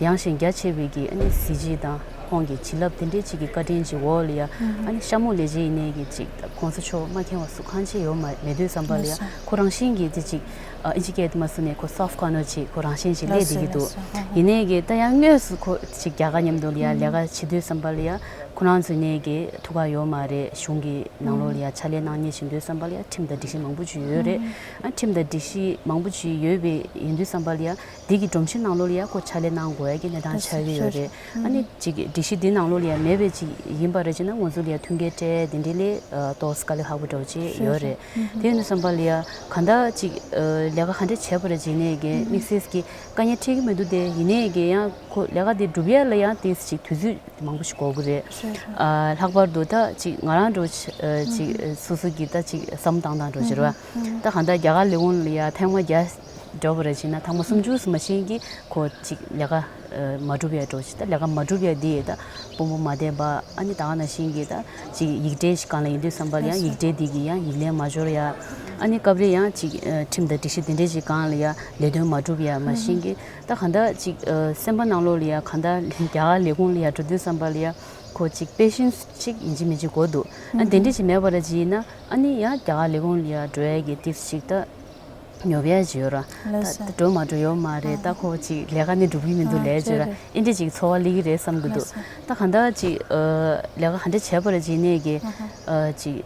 ཡངས་ཤིང་རྒྱ་ཆེ་བའི་གི་ཨ་ནི་གཟི་བརྗིད་དང་། ཁོང་གི་བྱིན་རླབས་དེ་འདྲའི་ཅིག་གི་བཀའ་དྲིན་གྱི་འོག་ལ་ཡ། ཨ་ནི་གཤམ་འོག་ལས་བྱེད་ཡིན་ནའི་གི་ཅིག་༸གོང་ས་མཆོག་མ་མཁྱེན་པ་སུ་གང་ཅི་ཡོད་མ་མེད་དུས་ཙམ་པ་ལ་ཡ། ཁོ་རང་བཞིན་གྱིས་དེ་ཅིག་ཨ་ཨིན་ཇི་སྐད་དུ་མ་ཟེར་ནས་ཁོ་སོཕ་ཀོར་ནར་ཅིག་ཁོ་རང་བཞིན་ཅིག་སླེབས་བསྡད་ཀྱི་འདུག་ཡིན་ནའི་གི་ད་ཡང་དངོས་སུ་ཁོ་ཅིག་རྒྱ་གར་མཉམ་དུ་ལ་ཡ་ལས་ཀ་བྱེད་དུས་ཙམ་པ་ལ་ཡ། ཁོ་རང་ཚོ་ནས་གི་ཐུགས་ཁག་ཡོད་མ་རེད། གཞུང་གི་ནང་ལོགས་ལ་ཡ་ཕྱག་ལས་གནང་མཁན་བྱེད་དུས་ཙམ་པ་ལ་ཡ་ཁྲིམས་དང་སྒྲིག་གཞི་མང་པོ་ཅིག་ཡོད་རེད། ཨ་ཁྲིམས་དང་སྒྲིག་གཞི་མང་པོ་ཅིག་ཡོད་པའི་ཡིན་དུས་ཙམ་པ་ལ་ཡ། འདི་གི་སྒྲོམ་གཞི་ནང་ལོགས་ལ་ཡ་ཁོ་ཕྱག་ལས་གནང་དགོས་ཡ་གི་གནས་སྟངས་ཆགས་ཀྱི་ཡོད་རེད། ཨ་ནི་ཅིག་སྒྲིག་གཞི་འདི་ནང་ལོགས་ལ་ཡ་མེད་པའི་ཅིག་ཡིན་པ་རེད་ཅེ་ན། ང་ཚོ་ལ་ཡ་མཐུན་རྐྱེན་སྤྲད་དེ་འདྲ་ལས་ཏོག་ཙམ་དཀའ་ལས་ཁག་པོ་འདྲ་བོ་ཅིག་ཡོད་རེད། དེ་ཡིན་དུས་ཙམ་པ་ལ་ཡ་གང་ལྟར་ཅིག་ལས་ཀ་ག་འདྲ་བྱས་པ་རེད་ཅེ་ནས་གི་དམིགས་བསལ་གྱི་དཀའ་ངལ་འཕྲད་ཀྱི་མི་འདུག་དེ་ཡིན་ནའི་གི་ཡང་ཁོ་ལས་ཀ་དེ་སྒྲུབ་ཡ་ལ་ཡང་ཏོག་ཙམ་ཅིག་དུས་ཚོད་མང་པོ་ཞིག་འགོར་གི་རེད། ཨ་ལྷག་པར་དུ་ད་ཅིག་ང་རང་འདྲ་བོ་ཅིག་སོ་སོ་གི་ད་ཅིག་བསམ་བློ་བཏང་སྟངས་འདྲ་བོ་ཅིག་རེད་བ། ད་གང་ལྟར་རྒྱ་གར་ལས་ཁུངས་ལ་ཡ་ཐེངས་མ་བརྒྱ་འགྲོ་བ་རེད་ཅེ་ན། ཐེངས་མ་སུམ་ཅུ་ཙམ་མ་ཤེས་ཀྱི་ཁོ་ཅིག་ལས་ཀ་མ་འགྲུབ་ཡ་འདྲ་བོ་ཅིག་ད་ལས་ཀ་མ་འགྲུབ་ཡ་དེ་ད་དཔོན་པོ་མ་བསྡད་པ། ཨ་ནི་ད་ག་ནང་བཞིན་གྱི་ད་ཅིག་ཡིག་འབྲེལ་ཞིག་སྒང་ལ་ཡིན་དུས་ཙམ་པ་ལ་ཡང་ཡིག་འབྲེལ་དེ་གི་ཡང་ཡིག་ལན་མ་འབྱོར་ཡ། ཨ་ནི་སྐབས་རེ་ཡང་ཅིག་ཁྲིམས་དང་སྒྲིག་གཞི་དེ་འདྲས་ཅིག་སྒང་ལ་ཡ་ལས་དོན་མ་འགྲུབ་ཡ་མ་ཤེས་ཀྱི། ད་གང་ལྟར་ཅིག་ཨ་སེམས་པ་ནང་ལོགས་ལ་ཡ་གང་ལྟར་རྒྱ་གར་ལས་ཁུངས་ལ་ཡ་འགྲོ་དུས་ཙམ་པ་ལ་ཡ་ཁོ་ཅིག་པེ་ཤེན་སི་ཅིག་ཡིན་གཅིག་མིན་གཅིག་དགོས་འདུག་ཨ་དེ་འདྲ་ཅིག་མེད་པ་ར་ཅིག་ཡིན་ན། ཨ་ནི་ཡང་རྒྱ་གར་ལས་ཁུངས་ལ་ཡ་འགྲོ་ཡ་གི་ཏིག་ཅིག་ད་ཉོབ་ཡ་ཅིག་ཡོད་ར། ད་ད་འགྲོ་མ་འགྲོ་ཡོད་མ་རེད། ད་ཁོ་ཅིག་ལས་ཀ་ནི་འགྲུབ་ཀྱི་མི་འདུག་ལས་ཅིག་ར། ཨེ་འདྲ་ཅིག་ཚོར་བ་སླེབས་ཀྱི་རེད་བསམ་གྱི་འདུག་ད་གང་ལྟར་ཅིག་ཨ་ལས་ཀ་ག་འདྲ་བྱས་པ་ར་ཅིག་ཡིན་ནའི་གི་ཨ་ཅིག་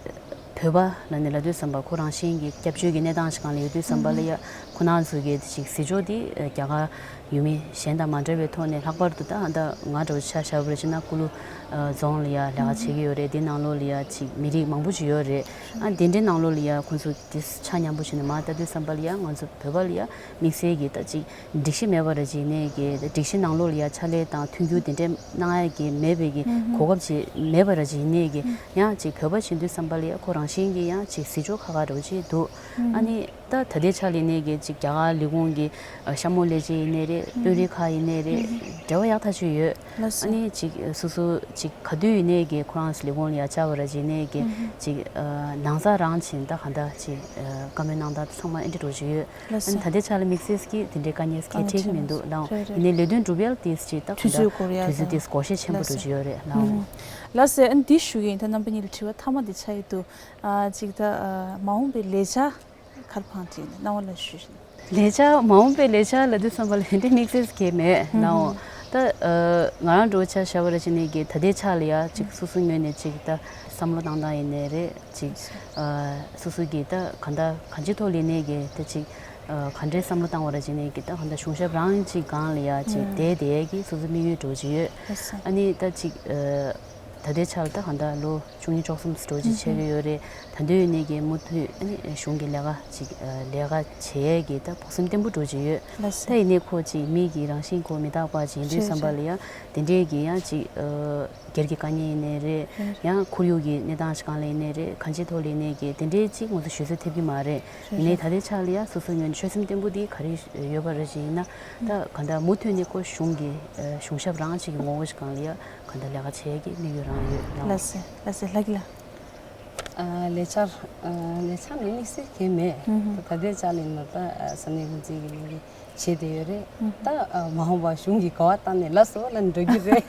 བོད་པ་ལ་ནི་ལབ་དུས་ཙམ་པ་ཁོ་རང་བཞིན་གྱི་སྐྱབས་བཅོལ་གྱི་གནས་སྟངས་ཤིག་སྒང་ལ་ཡོད་དུས་ཙམ་པ་ལ་ཡ། ཁོ་རང་ཚོ་གི་ཅིག་གཟི་བརྗིད་དེ་རྒྱ་གར་ཡུལ་མི་གཞན་དང་མ་འདྲ་བའི་ཐོག་ནས། ལྷག་པར་དུ་ད་ཨ་ད་ང་འདྲ་བོ་ཆ་བཞག་པ་རེད་ཅེ་ན། ཀུ་ལུ་རྫོང་ལ་ཡ་ལས་ཀ་བྱེད་ཀྱི་ཡོད་རེད། དེ་ནང་ལོགས་ལ་ཡ་ཅིག་མི་རིགས་མང་པོ་ཅིག་ཡོད་རེད། ཨ་དེ་འདྲའི་ནང་ལོགས་ལ་ཡ་ཁོ་ཚོ་དེ་ཆ་མཉམ་པོ་བྱས་ནས་མར་ལྟ་དུས་ཙམ་པ་ལ་ཡ། ང་ཚོ་བོད་པ་ལ་ཡ་དམིགས་བསལ་གྱི་ད་ཅིག་སྒྲིག་གཞི་མེད་པ་ར་ཅིག་ཡིན་ནའི་གི། སྒྲིག་གཞི་ནང་ལོགས་ལ་ཡ་ཕྱག་ལས་དང་མཐུན་འགྱུར་དེ་འདྲ་གནང་ཡ་གི་མེད་པའི་གི་གོ་སྐབས་ཅིག་མེད་པ་ར་ཅིག་ཡིན་ནའི་གི། ཡང་ཅིག་བོད་པ་བྱེད་དུས་ཙམ་པ་ལ་ཡ་ཁོ་རང་བཞིན་གྱི་ཡང་ཅིག་གཟི་བརྗིད་ཁག་ཁག་འདྲ་བོ་ཅིག་འདུག་ཨ་ནི་ད་ད་ལྟའི་ཆ་ལ་ཡིན་ནའི་གི་ཅིག་རྒྱ་གར་ལས་ཁུངས་ཀྱི་ཨ་གཤམ་འོག་ལས་བྱེད་ཡིན་ནའི་རེད། དཔོན་རིགས་ཁག་ཡིན་ནའི་རེད། འབྲེལ་བ་ཡག་ཐག་ཆོད་ཡོད། ཨ་ནི་ཅིག་སོ་སོ་ཅིག་ག་དུས་ཡིན་ནའི་གི་ཁོ་རང་ལས་ཁུངས་ལ་ཡ་བཅར་བ་ར་ཅིག་ཡིན་ནའི་གི་ཅིག་ཨ་ནང་ས་རང་བྱིན། ད་གང་ལྟར་ཅིག་ཨ་བཀའ་མོལ་གནང་སྟངས་ཚང་མ་ཨེ་འདྲ་འདྲ་བོ་ཅིག་ཡོད། ཨ་ནི་ད་ལྟའི་ཆ་ལ་དམིགས་བསལ་གྱི་དེ་འདྲའི་དཀའ་ངལ་གང་ཡང་འཕྲད་ཀྱི་མི་འདུག་ལགས། ཡིན་ནའི་ལས་དོན་སྒྲུབ་ཡ་ལ་ཏིག་ཙམ་ཅིག་ད་གང་ལྟར་དུས་ཚོད་འགོར་ཡ་དུས་ཚོད་ཏིག་ཙམ་འགོར་ཤས་ཆེན་པོ་འདྲ་བོ་ཅིག་ཡོད་རེད་ལགས། ལགས་སེ། ཨ་ནི་འདི་ཞུ་གི་ཡིན། ད་རྣམ་པ་གཉིས་ལ་དྲི་བ་མཐའ་མ་འདི་ཆགས་ཡོད་འདུག་ཨ་ཅིག་ད་ཨ་མ་འོངས་པའི་ལས་འཆར་ག་རེ་བང་སྒྲིག་ནས་རྣམ་པ་ལ་ཞུ་ཞིག་ལས་འཆར། མ་འོངས་པའི་ལས་འཆར་ལབ་དུས་ཙམ་པ་ལ་དེ་འདྲའི་དམིགས་བསལ་གང་ཡང་མེད་ལགས། ད་ཨ་ང་རང་འདྲ་བོ་ཆ་བཞག་པ་ར་ཅིག་ཡིན་ནའི་གི་ད་ལྟའི་ཆ་ལ་ཡ་ཅིག་སོ་སོའི་ངོས་ནས་ཅིག་ད་བསམ་བློ་བཏང་སྟངས་ཡིན་ནའི་རེད། ཅིག་ཨ་སོ་སོ་གི་ད་གང་ལྟར་གང་ཅིའི་ཐོག་ལ་ཡིན་ནའི་གི་ད་ཅིག་ཨ་ག་འདྲའི་བསམ་བློ་བཏང་བ་ར་ཅིག་ཡིན་ནའི་གི་ད་གང་ལྟར་གཞུང་ཞབས་རང་ཅིག་སྒང་ལ་ཡ་ཅིག་བསྡད་བསྡད་ཡས་ཀྱི་སོ་སོའི་དམིགས་ཡུལ་འདྲ་བོ་ཅིག་ཡོད། ཨ་ནི་ད་ཅིག་ཨ་ད་ལྟའི་ཆར་ད་གང་ལྟར་ལོ་བཅུ་གཉིས་བཅུ་གསུམ་འདྲ་བོ་ཅིག་ཆགས་ཀྱི་ཡོད་རེད། ད་དུང་ཡིན་ནའི་གི་མུ་མཐུད་ཨ་ནི་གཞུང་གི་ལས་ཀ་ཅིག་ཨ་ལས་ཀ་བྱེད་ཡས་ཀྱི་ད་སྤོབས་སེམས་བརྟན་པོ་འདྲ་བོ་ཅིག་ཡོད། ད་ཡིན་ནའི་ཁོ་ཅིག་མི་གི་རང་བཞིན་ཁོ་མི་རྟག་པ་ཅིག་ཡིན་དུས་ཙམ་པ་ལ་ཡ་དེ་འདྲའི་གི་ཡང་ཅིག་ཨ་སྒེར་གྱི་དཀའ་ངལ་ཡིན་ནའི་རེད། ཡང་ཁོར་ཡུག་གི་གནས་སྟངས་ཤིག་སྒང་ལ་ཡིན་ནའི་རེད། གང་ཅིའི་ཐོག་ལ་ཡིན་ནའི་གི་དེ་འདྲའི་ཅིག་ང་ཚོ་ཞུ་གསོལ་ཐེབས་ཀྱི་མ་རེད། ཡིན་ནའི་ད་ལྟའི་ཆ་ལ་ཡ་སོ་སོའི་ངོས་ནས་ཆོད་སེམས་བརྟན་པོ་འདི་ག་རེ་ཡོད་པ་རེད་ཅེ་ཡིན་ན། ད་གང་ལྟར་མུ་མཐུད་ནས་ཁོ་གཞུང་གི་ཨ་གཞུང་ཞབས་རང་ཅིག་གི་ངོ་བོ་ཞིག་སྒང་ལ་ཡ་གང་ལྟར་ལས་ཀ་བྱེད་ཡས་ཀྱི་དམིགས་ཡུལ་རང་ཡོད་ལགས། ལགས་སེ། ལགས་སེ། ལྷ་སྐྱིད་ལགས། ཨ་ལས་འཆར། ཨ་ལས་འཆར་ནི་དམིགས་བསལ་གང་ཡང་མེད། ད་ད་ལྟའི་ཆ་ལ་ཡིན་ན་ད་ཨ་ས་གནས་འགོ་འཛིན་གྱི་ལས་ཀ་བྱེད་བསྡད་ཡོད་རེད། ད་ཨ་མ་འོངས་པ་གཞུང་གི་ག་པར་བཏང་ནས་ལགས་སོ་ལབ་ནས་འགྲོ་གི་རེད།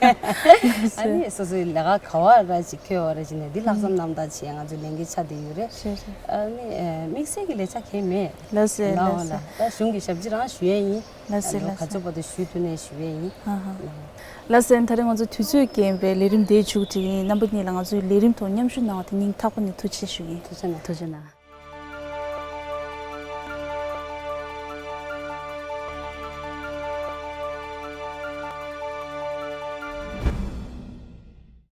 ཨ་ནི་སོ་སོའི་ལས་ཀ་ག་པར་ར་ཅིག་འཁོད་པ་ར་ཅིག་ནས་འདི་ལྷག་བསམ་རྣམ་དག་བྱས་ང་ཚོ་ལས་འགན་ཆགས་བསྡད་ཡོད་རེད། ཨ་ནི་ཨ་དམིགས་བསལ་གྱི་ལས་འཆར་གང་ཡང་མེད། ལགས་སེ། ལགས་སེ། ལགས་ད་གཞུང་གི་ཞབས་ཕྱི་རང་ཞུ་ཡས་ཡིན། ལགས་སེ། ཨ་ནི་ལགས་སེ། ག་ཚོད་བར་དུ་ཞུ་ཐུབ་ནའི་ཞུ་ཡས་ཡིན། ཨ་ཧ། ལགས་སེ། ད་རེས་ང་ཚོ་དུས་ཚོད་རྐྱེན་པས་ལས་རིམ་འདི་མཇུག་སྒྲིལ་ཡིན། རྣམ་པ་གཉིས་ལ་ང་ཚོའི་ལས་རིམ་ཐོག་མཉམ་ཞུགས་གནང་བ་དེ་སྙིང་ཐག་པ་ནས་ཐུགས་རྗེ་ཆེ་ཞུ་ཡིན། ཐུགས་རྗེ་གནང་། ཐུགས་རྗེ་གནང་།